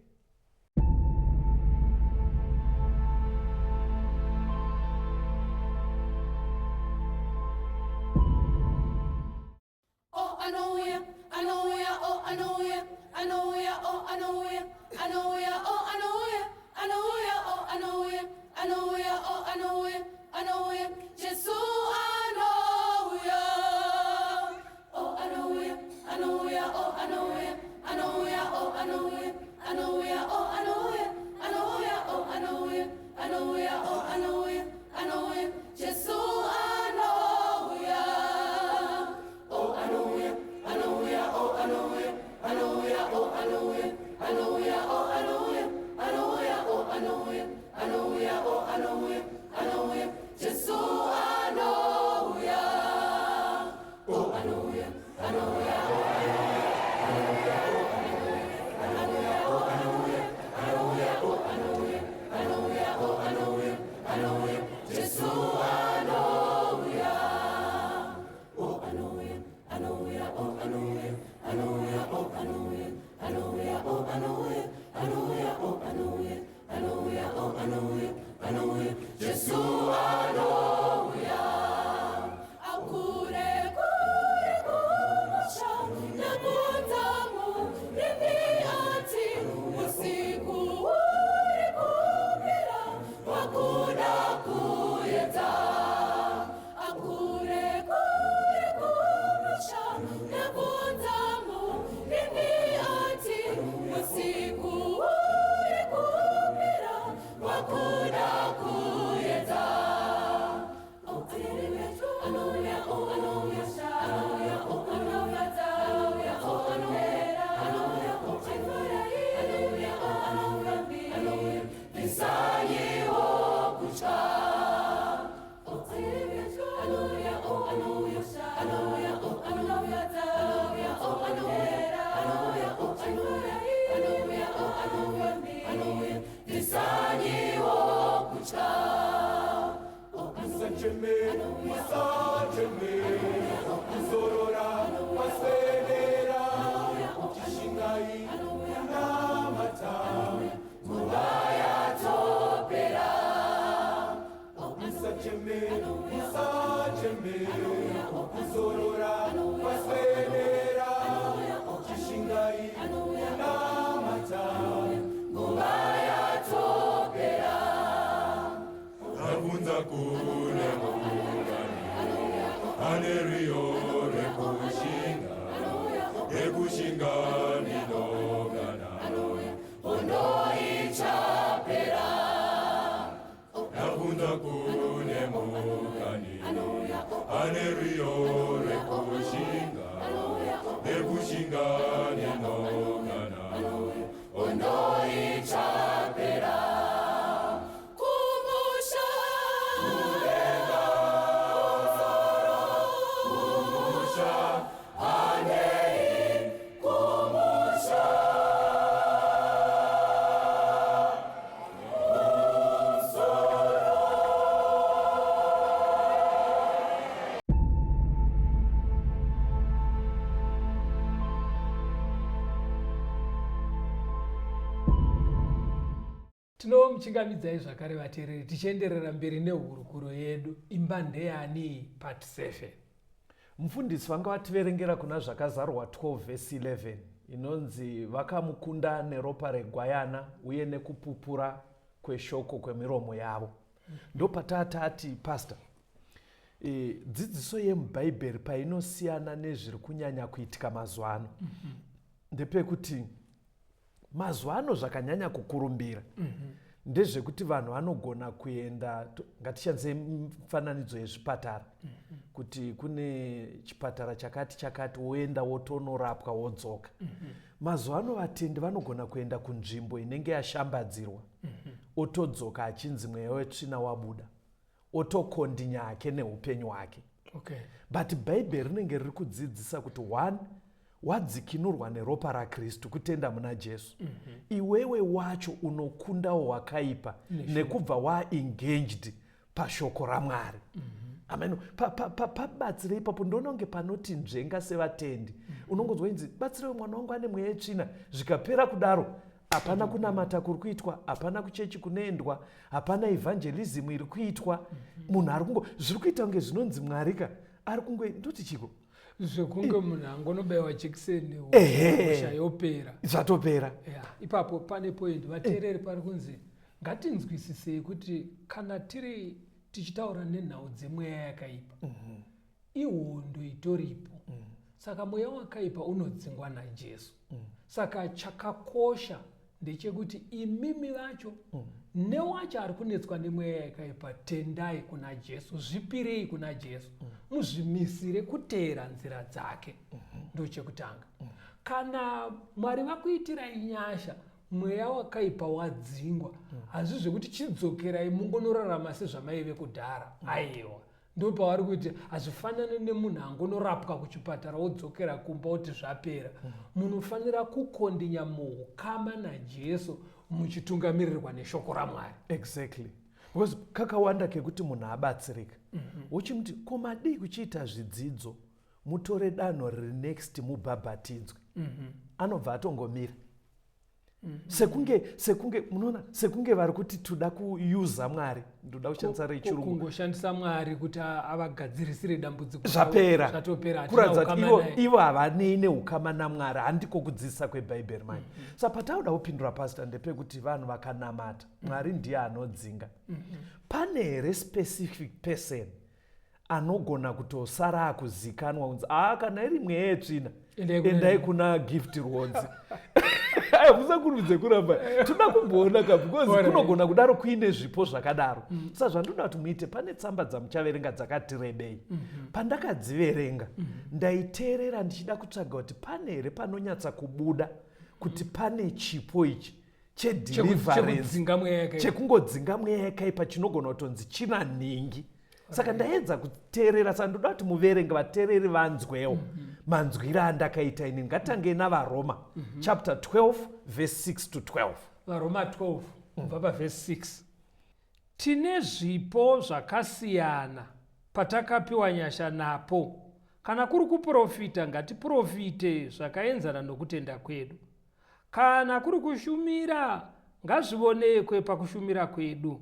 Oh, anouya, anouya, oh, anouya, anouya, oh, anouya, anouya, oh, anouya, anouya, oh, anouya, anouya, oh, anouya, anouya, Jesu anouya. Oh, anouya, anouya, oh, anouya, anouya, oh, anouya, anouya, oh, anouya, anouya, oh, anouya, anouya, oh, anouya, anouya, Jesu anouya. Oh, anouya, anouya, oh, anouya, anouya, oh, anouya, anouya, oh, anouya, anouya, oh, anouya, anouya, oh, anouya, anouya, Jesu anouya. Oh, anouya, anouya, oh, anouya, anouya, oh, anouya, anouya, oh, anouya, anouya, oh, anouya, anouya, Jesu anouya. Oh, anouya, anouya, oh, anouya, anouya, oh, anouya, anouya, oh, anouya, anouya, oh, anouya, anouya, oh, anouya, anouya, Jesu anouya. Akure kure kumusha nakunzamu rindi ati usiku uri kubira wakuda kuyedza. Akure kure kumusha nakunzamu rindi ati usiku uri kubira wakuda kuyedza. Oh, anouya, oh, anouya, anouya, oh, anouya, anouya, oh, anouya, anouya, oh, anouya, oh, anouya, anouya, visayiwo kutya. Oh, anouya, oh, anouya, anouya, oh, anouya, anouya, oh, anouya, anouya, oh, anouya, anouya, oh, anouya, anouya, visayiwo kutya. Oh, Musacheme, musacheme, kuzorora kwaswedera, chishingai kunamata. Nguva yatopera. Musacheme, musacheme, kuzorora kwaswedera, chishingai kunamata. Nguva yatopera. Abvunza kune mukani ane rwiyo rwekushinga, rekushinga ndinogana. Hondo ichapera. Ndabvunza kune mukani. Tinomuchingamidzai zvakare vateereri tichienderera mberi nehurukuro yedu Imba Ndeyani Part 7. Mufundisi vanga vativerengera kuna Zvakazarurwa 12 vhesi 11 inonzi vakamukunda neropa regwayana uye nekupupura kweshoko kwemiromo yavo. Ndopatatati pastor e, dzidziso yemubhaibheri painosiyana nezviri kunyanya kuitika mazuva ano mm -hmm. ndepekuti mazuva ano zvakanyanya kukurumbira mm -hmm. ndezvekuti vanhu vanogona kuenda ngatishandise mifananidzo yezvipatara mm -hmm. kuti kune chipatara chakati chakati woenda wotonorapwa wodzoka mm -hmm. mazuva ano vatendi vanogona kuenda kunzvimbo inenge yashambadzirwa mm -hmm. otodzoka achinzi mweya wetsvina wabuda otokondinya hake neupenyu hwake okay. But bhaibheri rinenge riri kudzidzisa kuti one wadzikinurwa neropa rakristu kutenda muna jesu mm -hmm. iwewe wacho unokundawo wakaipa nekubva waengaged pashoko ramwari mm -hmm. Amen. Pabatsire pa, pa, ipapo ndoona kunge panoti nzvenga sevatendi mm -hmm. Unongonzwa inzi batsirewo mwana wangu ane mweya yetsvina zvikapera kudaro hapana kunamata kuri kuitwa hapana kuchechi kunoendwa hapana evangelism iri kuitwa munhu ari kungo zviri kuita kunge zvinonzi mwarika ari kungo ndoti chiko zvekunge munhu angonobaiwa jekiseni hosha yopera zvatopera yeah. Ipapo pane point vateereri pari kunzi ngatinzwisisei kuti kana tiri tichitaura nenhau dzemweya yakaipa mm -hmm. Ihondo itoripo mm. Saka mweya wakaipa unodzingwa naJesu mm. Saka chakakosha ndechekuti imimi vacho mm. newacho ari kunetswa nemweya yakaipa tendai kuna Jesu zvipirei kuna Jesu mm. Muzvimisire kuteera nzira dzake mm -hmm. Ndochekutanga mm. Kana Mwari vakuitirai nyasha mweya wakaipa wadzingwa mm. Hazvi zvekuti chidzokerai mungonorarama sezvamaive kudhara mm. Aiwa ndopavari kuti hazvifanane nemunhu angonorapwa kuchipatara wodzokera kumba woti zvapera mm. Munofanira kukondinya muukama naJesu muchitungamirirwa neshoko ramwari exactly because kakawanda kekuti munhu abatsirika mm -hmm. Wochimuti ko madii kuchiita zvidzidzo mutore danho riri next mubhabhatidzwe mm -hmm. Anobva atongomira mm -hmm. Sekunge sekunge munoona sekunge vari kuti toda kuyuza mwari ndoda kushandisa rechirungu kungoshandisa mwari kuti avagadzirisire dambudziko zvapera zvatopera kuratidza kuti ivo ivo havanei neukama namwari handiko kudzidzisa kwebhaibheri manje mm -hmm. Sa patauda kupindura pastor ndepekuti vanhu vakanamata mm -hmm. Mwari ndiye anodzinga mm -hmm. Pane here specific person anogona kutosara akuzikanwa kunzi aa kana iri mweya yetsvina endai kuna gift rwodzi musakurumidze kuramba toda kumboona ka because kunogona kudaro kuine zvipo zvakadaro mm. Sa zvandoda kuti muite pane tsamba dzamuchaverenga dzakati rebei mm -hmm. Pandakadziverenga mm -hmm. Ndaiteerera ndichida kutsvaga kuti pane here panonyatsa kubuda kuti pane chipo ichi chedeliverance chekungodzinga mweya yakaipa chinogona kutonzi china nhingi saka ndaedza kuteerera saka ndoda kuti muverenge vateereri vanzwewo mm -hmm. Manzwiro andakaita ini ngatangei navaroma mm -hmm. Chapter 12 verse 6 to 12 Varoma 12 kubva pavhesi 6 Tine zvipo zvakasiyana patakapiwa nyasha napo kana kuri kuprofita ngatiprofite zvakaenzana nokutenda kwedu Kana kuri kushumira, ngazvivonekwe pakushumira kwedu.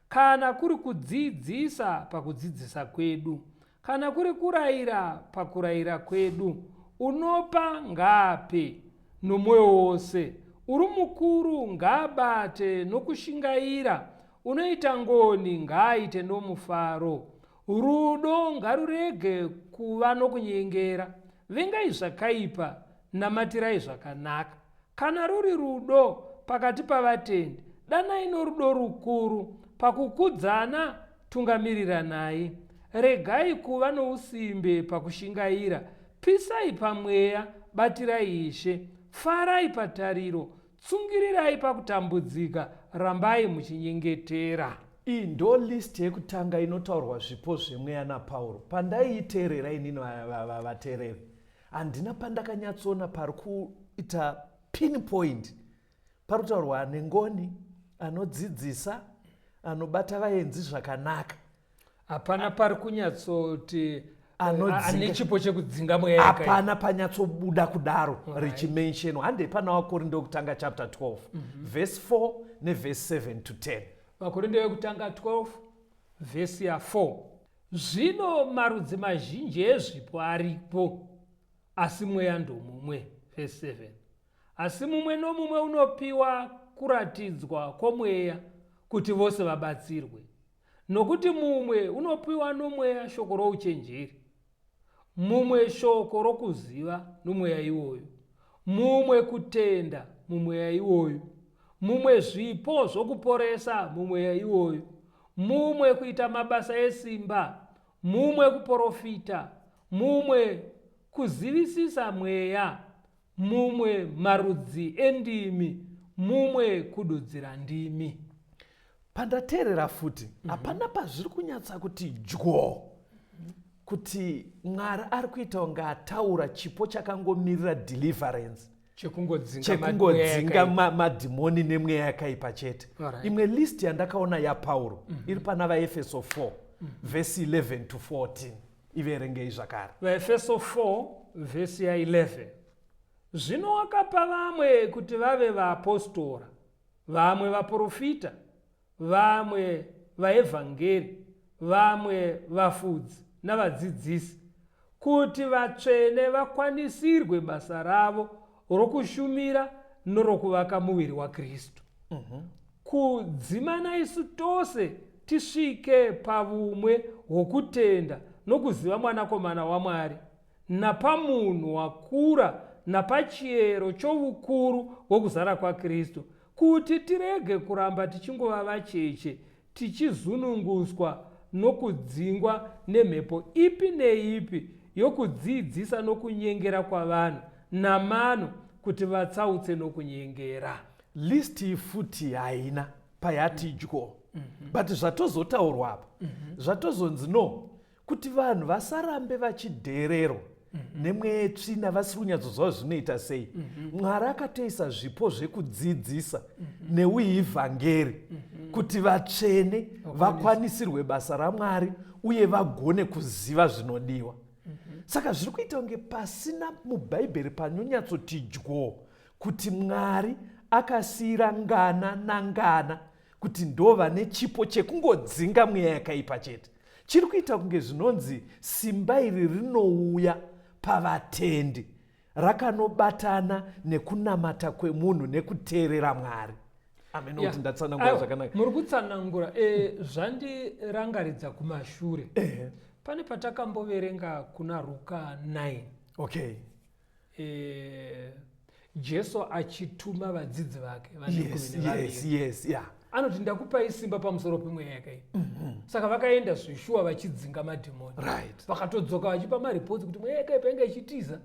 Kana kuri kudzidzisa, pakudzidzisa kwedu. Kana kuri kurayira, pakurayira kwedu. Unopa ngaape nomwoyo wose. Uri mukuru ngaabate nokushingaira. Unoita ngoni ngaaite nomufaro. Rudo ngarurege kuva nokunyengera. Vengai zvakaipa, namatirai zvakanaka. Kana ruri rudo pakati pavatendi, danai norudo rukuru. Pakukudzana, tungamiriranai. Regai kuva nousimbe pakushingaira. Pisai pamweya, batirai Ishe. Farai patariro, tsungirirai pakutambudzika, rambai muchinyengetera. Iyi ndo list yekutanga inotaurwa zvipo zvemweya naPauro. Pandaiiteerera inini vateereri, handina pandakanyatsoona pari kuita pinpoint pari kutaurwa ane ngoni, anodzidzisa, anobata vaenzi zvakanaka. Hapana pari kunyatsoti Ane chipo chekudzinga mweya. Hapana panyatsobuda kudaro richimentionwa. Handei pana Vakorinde wekutanga chapter 12, verse 4 nevhesi 7 to 10. Vakorinde vekutanga 12 vhesi ya4: Zvino marudzi mazhinji ezvipo aripo, asi Mweya ndomumwe. Vhesi 7: Asi mumwe nomumwe unopiwa kuratidzwa kwoMweya kuti vose vabatsirwe. Nokuti mumwe unopiwa noMweya shoko rouchenjeri, mumwe shoko rokuziva noMweya iwoyo, mumwe kutenda muMweya iwoyo, mumwe zvipo zvokuporesa muMweya iwoyo, mumwe kuita mabasa esimba, mumwe kuprofita, mumwe kuzivisisa mweya, mumwe marudzi endimi, mumwe kududzira ndimi. Pandateerera futi, hapana pazviri kunyatsa kuti dyo kuti Mwari ari kuita kunge ataura chipo chakangomirira deliverance, chekungodzinga chekungodzinga madhimoni nemweya yakaipa chete. Imwe list yandakaona yaPauro iri pana VaEfeso 4 vhesi 11 to 14. Iverengei zvakare. VaEfeso 4 vhesi ya11: Zvino wakapa vamwe kuti vave vaapostora, vamwe vaprofita, vamwe vaevhangeri, vamwe vafudzi navadzidzisi, kuti vatsvene vakwanisirwe basa ravo rokushumira norokuvaka muviri waKristu, kudzimana isu tose tisvike pavumwe hwokutenda nokuziva Mwanakomana waMwari, napamunhu wakura, napachiyero chovukuru hwokuzara kwaKristu, kuti tirege kuramba tichingova vacheche, tichizununguswa nokudzingwa nemhepo ipi neipi yokudzidzisa nokunyengera kwavanhu namano kuti vatsautse nokunyengera. List iyi futi haina payati dyo, but zvatozotaurwa apa, zvatozonzi no, kuti vanhu vasarambe vachidhererwa nemweya yetsvina vasiri kunyatsoziva zvinoita sei, Mwari akatoisa zvipo zvekudzidzisa neuivhangeri kuti vatsvene vakwanisirwe basa raMwari uye vagone kuziva zvinodiwa. Saka zviri kuita kunge pasina muBhaibheri panonyatsoti dyo kuti Mwari akasiyira ngana nangana kuti ndo vane chipo chekungodzinga mweya yakaipa chete. Chiri kuita kunge zvinonzi simba iri rinouya pavatendi rakanobatana nekunamata kwemunhu nekuteerera Mwari. Ameno kuti ndatsanangura Aiwa, zvakanaka. Muri kutsanangura. Zvandirangaridza kumashure, pane patakamboverenga kuna Ruka 9, Jesu achituma vadzidzi vake vane 12. Anoti, "Ndakupai simba pamusoro pemweya yakaipa." Saka vakaenda zvishuwa vachidzinga madhimoni. Vakatodzoka vachipa maripoti kuti mweya yakaipa inga ichitiza.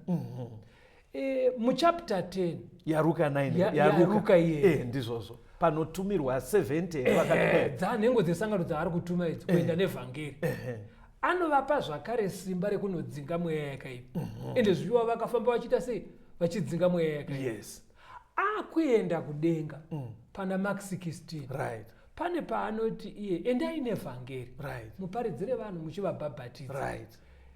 Muchapter 10 yaRuka 9. YaRuka iyeye. Ndizvozvo, panotumirwa 70 vakati. Dzanhengo dzesangano dzaari kutuma idzi kuenda nevhangeri, anovapa zvakare simba rekunodzinga mweya yakaipa. Ende zviwa vakafamba vachiita sei? Vachidzinga mweya yakaipa. Akuenda kudenga pana Mark 16, pane paanoti iye, "Endai nevhangeri, muparidzire vanhu muchivabhabhatidza.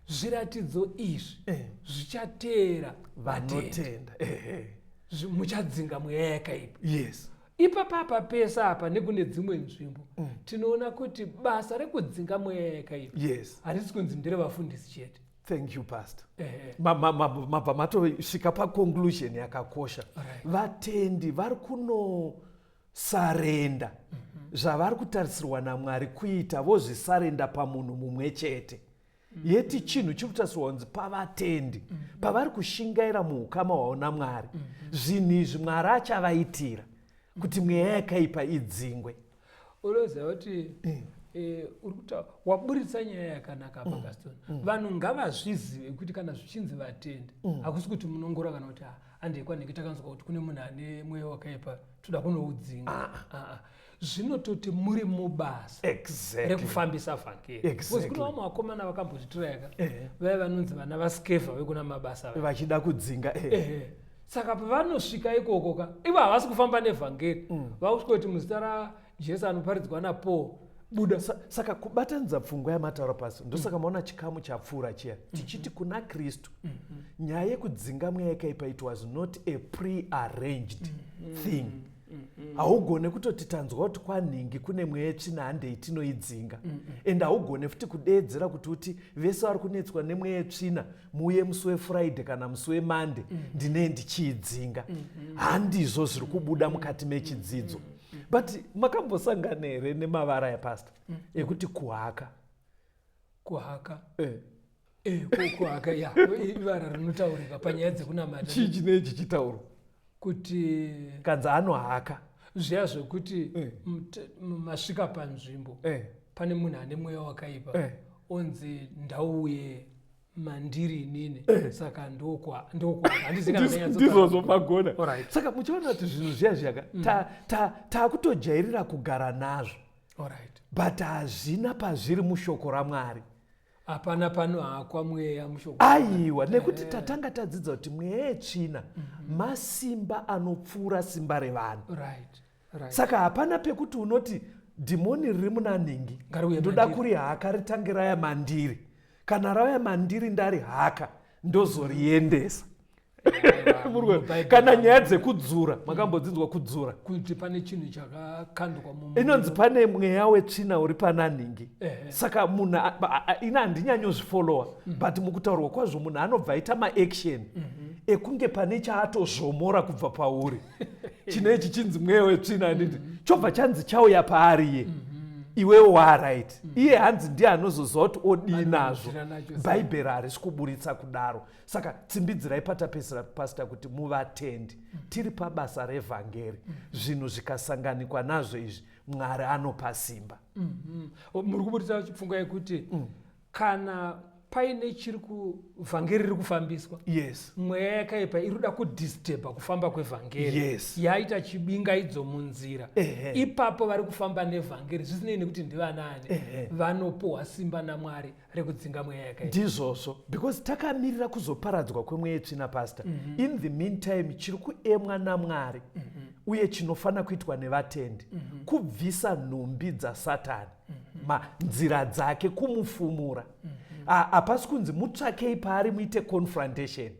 Zviratidzo izvi zvichateera vatendi. Vanotenda, ehe. Muchadzinga mweya yakaipa." Ipapapa pese apa nekune dzimwe nzvimbo tinoona kuti basa rekudzinga mweya yakaipa harisi kunzi nderevafundisi chete. Thank you, Pastor. Mabva matosvika paconclusion yakakosha. Vatendi vari kunosarenda zvavari kutarisirwa naMwari kuita, vozvisarenda pamunhu mumwe chete. Yeti chinhu chiri kutarisirwa kunzi pavatendi, pavari kushingaira muukama hwavo naMwari, zvinhu izvi Mwari achavaitira kuti mweya yakaipa idzingwe. Unoziva kuti uri kuta waburitsa nyaya yakanaka apa, Gaston. Vanhu ngavazvizive kuti kana zvichinzi vatendi, hakusi kuti munongora kana kuti, "Ah, handei kwanhenge, takanzwa kuti kune munhu ane mweya wakaipa, toda kunoudzinga." Ah, ah. Zvinototi muri mubasa rekufambisa vhangeri. Because kune vamwe vakomana vakambozvitirayaka, vaya vanonzi vana vaSkevha vekuna Mabasa vaya. Vachida kudzinga. Ehe. Saka pavanosvika ikoko ka, ivo havasi kufamba nevhangeri. Vakusvika kuti, "Muzita raJesu anoparidzwa naPaul, Buda. Saka kubatanidza pfungwa yamataura pasi, ndosaka maona chikamu chapfuura chiya tichiti kuna Kristu nyaya yekudzinga mweya yakaipa, it was not a pre-arranged thing. Haugone kutoti tanzwa kuti kwanhingi kune mweya yetsvina, handei tinoidzinga. And haugone futi kudeedzera kuti uti vese vari kunetswa nemweya yetsvina muuye musi weFriday kana musi weMonday, ndinee ndichiidzinga. Handizvo zviri kubuda mukati mechidzidzo. But makambosangana here nemavara yapasta ekuti kuhaka? Kuhaka? Kuhaka, ya, ivara rinotaurika panyaya dzekunamata. Chii chinee chichitaurwa? Kuti Kanzi anohaka. Zviya zvekuti masvika panzvimbo, pane munhu ane mweya wakaipa, onzi ndauye mandiri inini, saka ndokuhaka. Handizi kana Ndizvozvo, magona. Alright. Saka muchiona kuti zvinhu zviya zviyaka taakutojairira kugara nazvo, but hazvina pazviri mushoko raMwari. Hapana panohakwa mweya mushoko. Aiwa, nekuti tatanga tadzidza kuti mweya yetsvina masimba anopfuura simba revanhu. Saka hapana pekuti unoti dhimoni riri muna nhingi Ngariuye ndoda mandiri. Kuri haka ritange raya mandiri. Kana rauya mandiri, ndari haka, ndozoriendesa. Aiwa, Muri muBhaibheri kana nyaya dzekudzura, makambodzinzwa kudzura? Kuti pane chinhu chakakandwa. Inonzi pane mweya wetsvina uri pana nhingi. Saka munhu ini handinyanyozvifolowa, but mukutaurwa kwazvo munhu anobva aita maaction ekunge pane chaatozvomora kubva pauri. Chinechi chinzi mweya wetsvina, handiti? Chobva chanzi chauya paariye, iwewe waright, iye hanzi ndiye anozoziva kuti odii nazvo. Anodzira nacho sei. Bhaibheri harisi kuburitsa kudaro. Saka tsimbidzirai patapesera, pasta, kuti muvatendi tiri pabasa revhangeri, zvinhu zvikasanganikwa nazvo izvi, Mwari anopa simba. Muri kuburitsa pfungwa yekuti kana paine chiri kuvhangeri riri kufambiswa, mweya yakaipa iri kuda kudisturba kufamba kwevhangeri, yaita chibingaidzo munzira, ipapo vari kufamba nevhangeri, zvisinei nekuti ndivanani, vanopuhwa simba naMwari rekudzinga mweya yakaipa. Ndizvozvo, because takamirira kuzoparadzwa kwemweya yetsvina, pastor. In the meantime, chiri kuemwa naMwari uye chinofanira kuitwa nevatendi kubvisa nhumbi dzasatani, nzira dzake, kumufumura. Hapasi kunzi mutsvakei paari muite confrontation,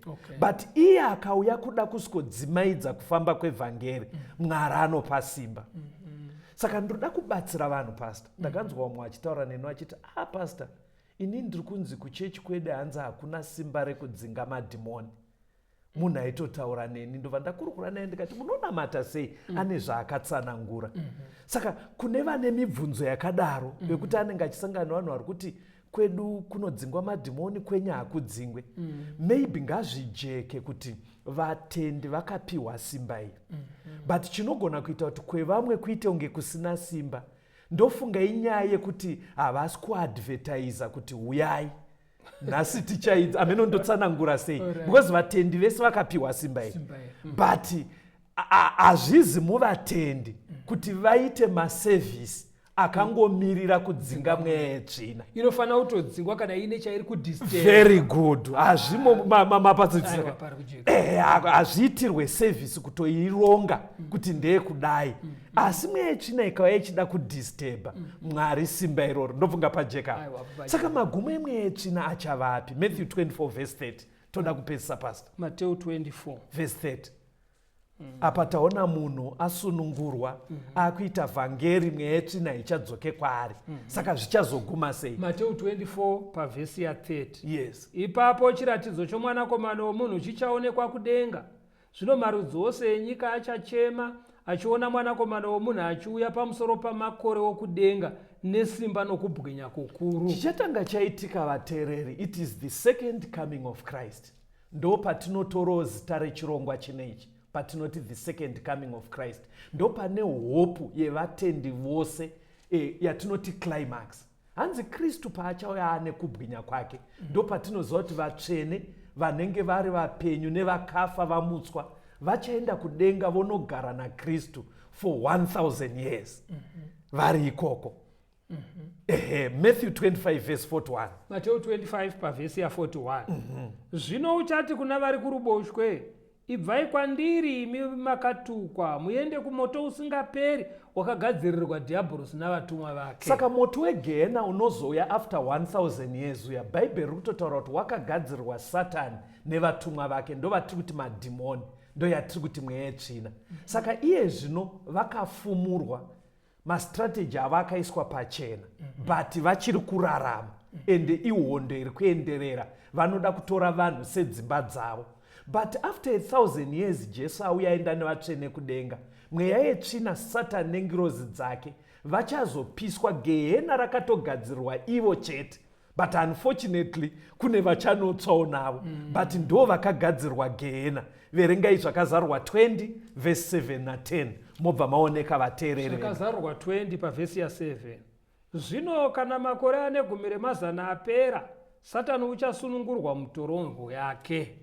but iye akauya kuda kusikodzimaidza kufamba kwevhangeri, Mwari anopa simba. Saka ndoda kubatsira vanhu, pastor. Ndakanzwa vamwe vachitaura neni vachiti, "Ah, pastor, ini ndiri kunzi kuchechi kwedu hanzi hakuna simba rekudzinga madhimoni." Munhu aitotaura neni, ndobva ndakurukura naye, ndikati, "Munonamata sei?" Ane zvaakatsanangura. Saka kune vane mibvunzo yakadaro yekuti anenge achisangana nevanhu vari kuti kwedu kunodzingwa madhimoni, kwenyu hakudzingwe, maybe ngazvijeke kuti vatendi vakapiwa simba iyi, but chinogona kuita kuti kwevamwe kuite kunge kusina simba, ndofunga inyaya yekuti havasi kuadvertisa kuti huyai nhasi tichaidza. Amene ndotsanangura sei? Because vatendi vese vakapiwa simba iri, Simba iri. but hazvizi muvatendi kuti vaite masevhisi akangomirira kudzinga mweya yetsvina. Inofanira kutodzingwa kana iine chairi kudisturb. Very good. Hazvimo mapatsidzisa. Aiwa, pari kujeka. Hazviitirwe sevhisi kutoironga kuti ndeyekudai, asi mweya yetsvina ikauya ichida kudisturba, Mwari simba iroro. Ndobvunga pajeka. Aiwa, pajeka. Saka magumo emweya yetsvina achavapi? Matthew 24 verse 30. Toda kupedzisa, pastor. Mateo 24 verse 30. Apa taona munhu asunungurwa, akuita vhangeri, mweya yetsvina ichadzoke kwaari. Saka zvichazoguma sei? Mateo 24 pavhesi ya30. Yes. Ipapo chiratidzo chomwanakomana womunhu chichaonekwa kudenga. Zvino marudzi ose enyika achachema achiona mwanakomana womunhu achiuya pamusoro pamakore okudenga nesimba nokubwinya kukuru. Chichatanga chaitika, vateereri, it is the second coming of Christ. Ndo patinotorawo zita rechirongwa chinechi, patinoti the second coming of Christ. Ndo pane hope yevatendi vose, yatinoti climax. Hanzi Kristu paachauya ane kubwinya kwake, ndo patinoziva kuti vatsvene vanenge vari vapenyu nevakafa vamutswa vachaenda kudenga vonogara naKristu for 1000 years vari ikoko. Ehe, Matthew 25 verse 41. Mateo 25 pavhesi ya41. Zvino uchati kuna vari kuruboshwe, Ibvai kwandiri imi makatukwa, muende kumoto usingaperi wakagadzirirwa Dhiabhorosi navatumwa vake. Saka moto wegehena unozouya after 1000 years uya, Bhaibheri riri kutotaura kuti wakagadzirwa Satani nevatumwa vake, ndovatiri kuti madhimoni, ndoyatiri kuti mweya yetsvina. Saka iye zvino vakafumurwa, mastrategy avo akaiswa pachena, but vachiri kurarama, ende ihondo iri kuenderera. Vanoda kutora vanhu sedzimba dzavo. But after 1000 years, Jesu auya aenda nevatsvene kudenga, mweya yetsvina, Satani nengirozi dzake vachazopiswa. Gehena rakatogadzirwa ivo chete, but unfortunately kune vachanotsvawo navo. But ndo vakagadzirwa gehena. Verengai Zvakazarurwa 20 vhesi 7 na10, mobva maoneka, vateereri. Zvakazarurwa 20 pavhesi ya7: Zvino kana makore ane gumi remazana apera, Satani uchasunungurwa mutorongo yake.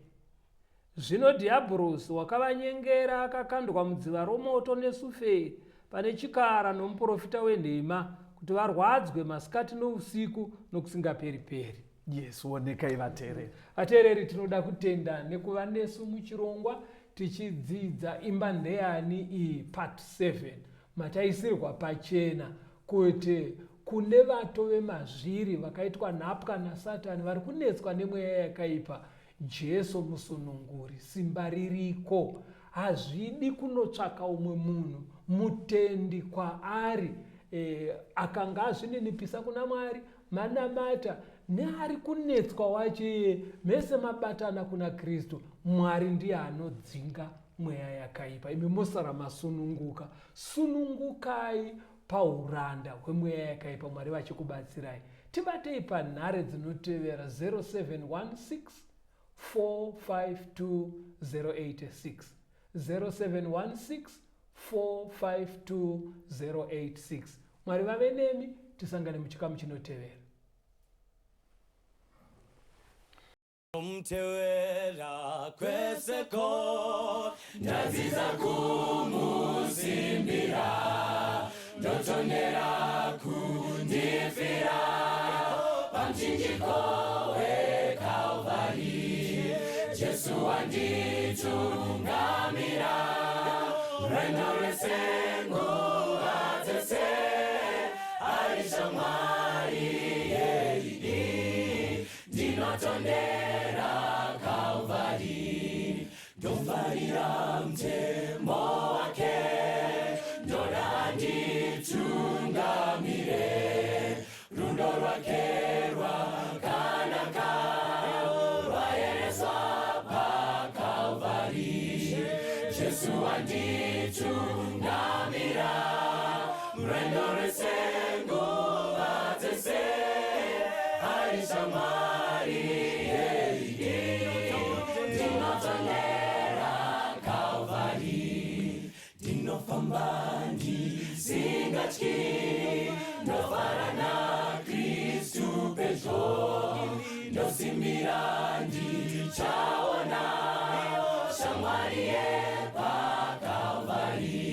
Zvino Dhiabhorosi wakavanyengera akakandwa mudziva romoto nesuferi, pane chikara nomuprofita wenhema, kuti varwadzwe masikati nousiku nokusingaperi-peri. Yes, onekai, vateereri. Vateereri, tinoda kutenda nekuva nesu muchirongwa tichidzidza Imba Ndeyani iyi, part 7, mataisirwa pachena kuti kune vatove mazviri vakaitwa nhapwa naSatani, vari kunetswa nemweya yakaipa. Jesu musununguri, simba ririko. Hazvidi kunotsvaka umwe munhu. Mutendi kwaari akanga azvininipisa kuna Mwari, manamata neari kunetswa wacho iye, mese mabatana kuna Kristu, Mwari ndiye anodzinga mweya yakaipa, imi mosara masununguka. Sunungukai pauranda hwemweya yakaipa, Mwari vachikubatsirai. Tibatei panhare dzinotevera: 0716 452 086, 0716 452 086. Mwari vave nemi, tisangane muchikamu chinotevera. Mutewera kweseko, ndadzidza kumusimbira, ndotondera kundifira pamuchinjiko weKalvari. Jesu wanditungamira rwendo rwese, nguva dzese ari shamwari yeidi. Ndinotondera Kalvari, ndofarira mutemo wake, ndoda anditungamire. Rudo rwake rwakanaka, rwayereswa paKalvari. Jesu wanditungamira rwendo rwese, nguva dzese ari shamwari yeidi. Ndinotondera Kalvari, ndinofamba ndisingatyi, ndofara naKristu pedyo, ndosimbira ndichaona shamwari yepaKalvari.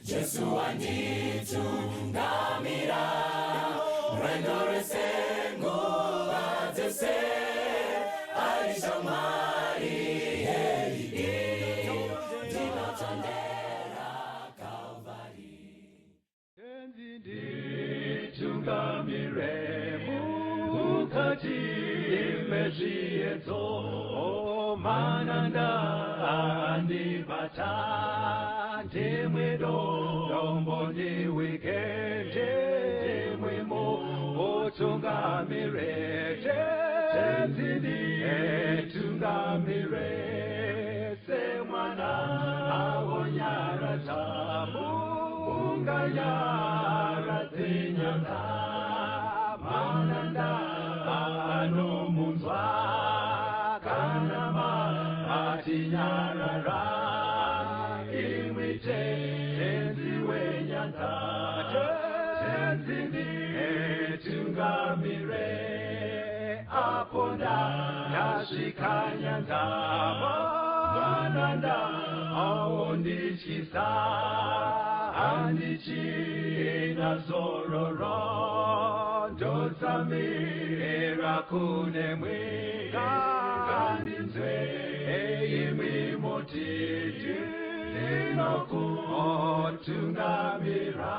Jesu wanditungamira rwendo rwese, nguva dzese ari shamwari yeidi. Ndinotondera Kalvari. Nditungamire mukati mezviedzo, mananda andibata, ndimwe dombo ndiwike, ndimwimo utungamire. Tenzi, nditungamire semwana awonyaradza, unganyaradze nyanga, mananda anomunzwa kana matinyarara. Imwi Tenzi wenyanza, Tenzi, nditungamire apo ndasvika nyanza, mananda aondityisa, handichina zororo, ndotsamira kunemwi, ngandinzwe imwi moto. Ndinoti ndinokutungamira.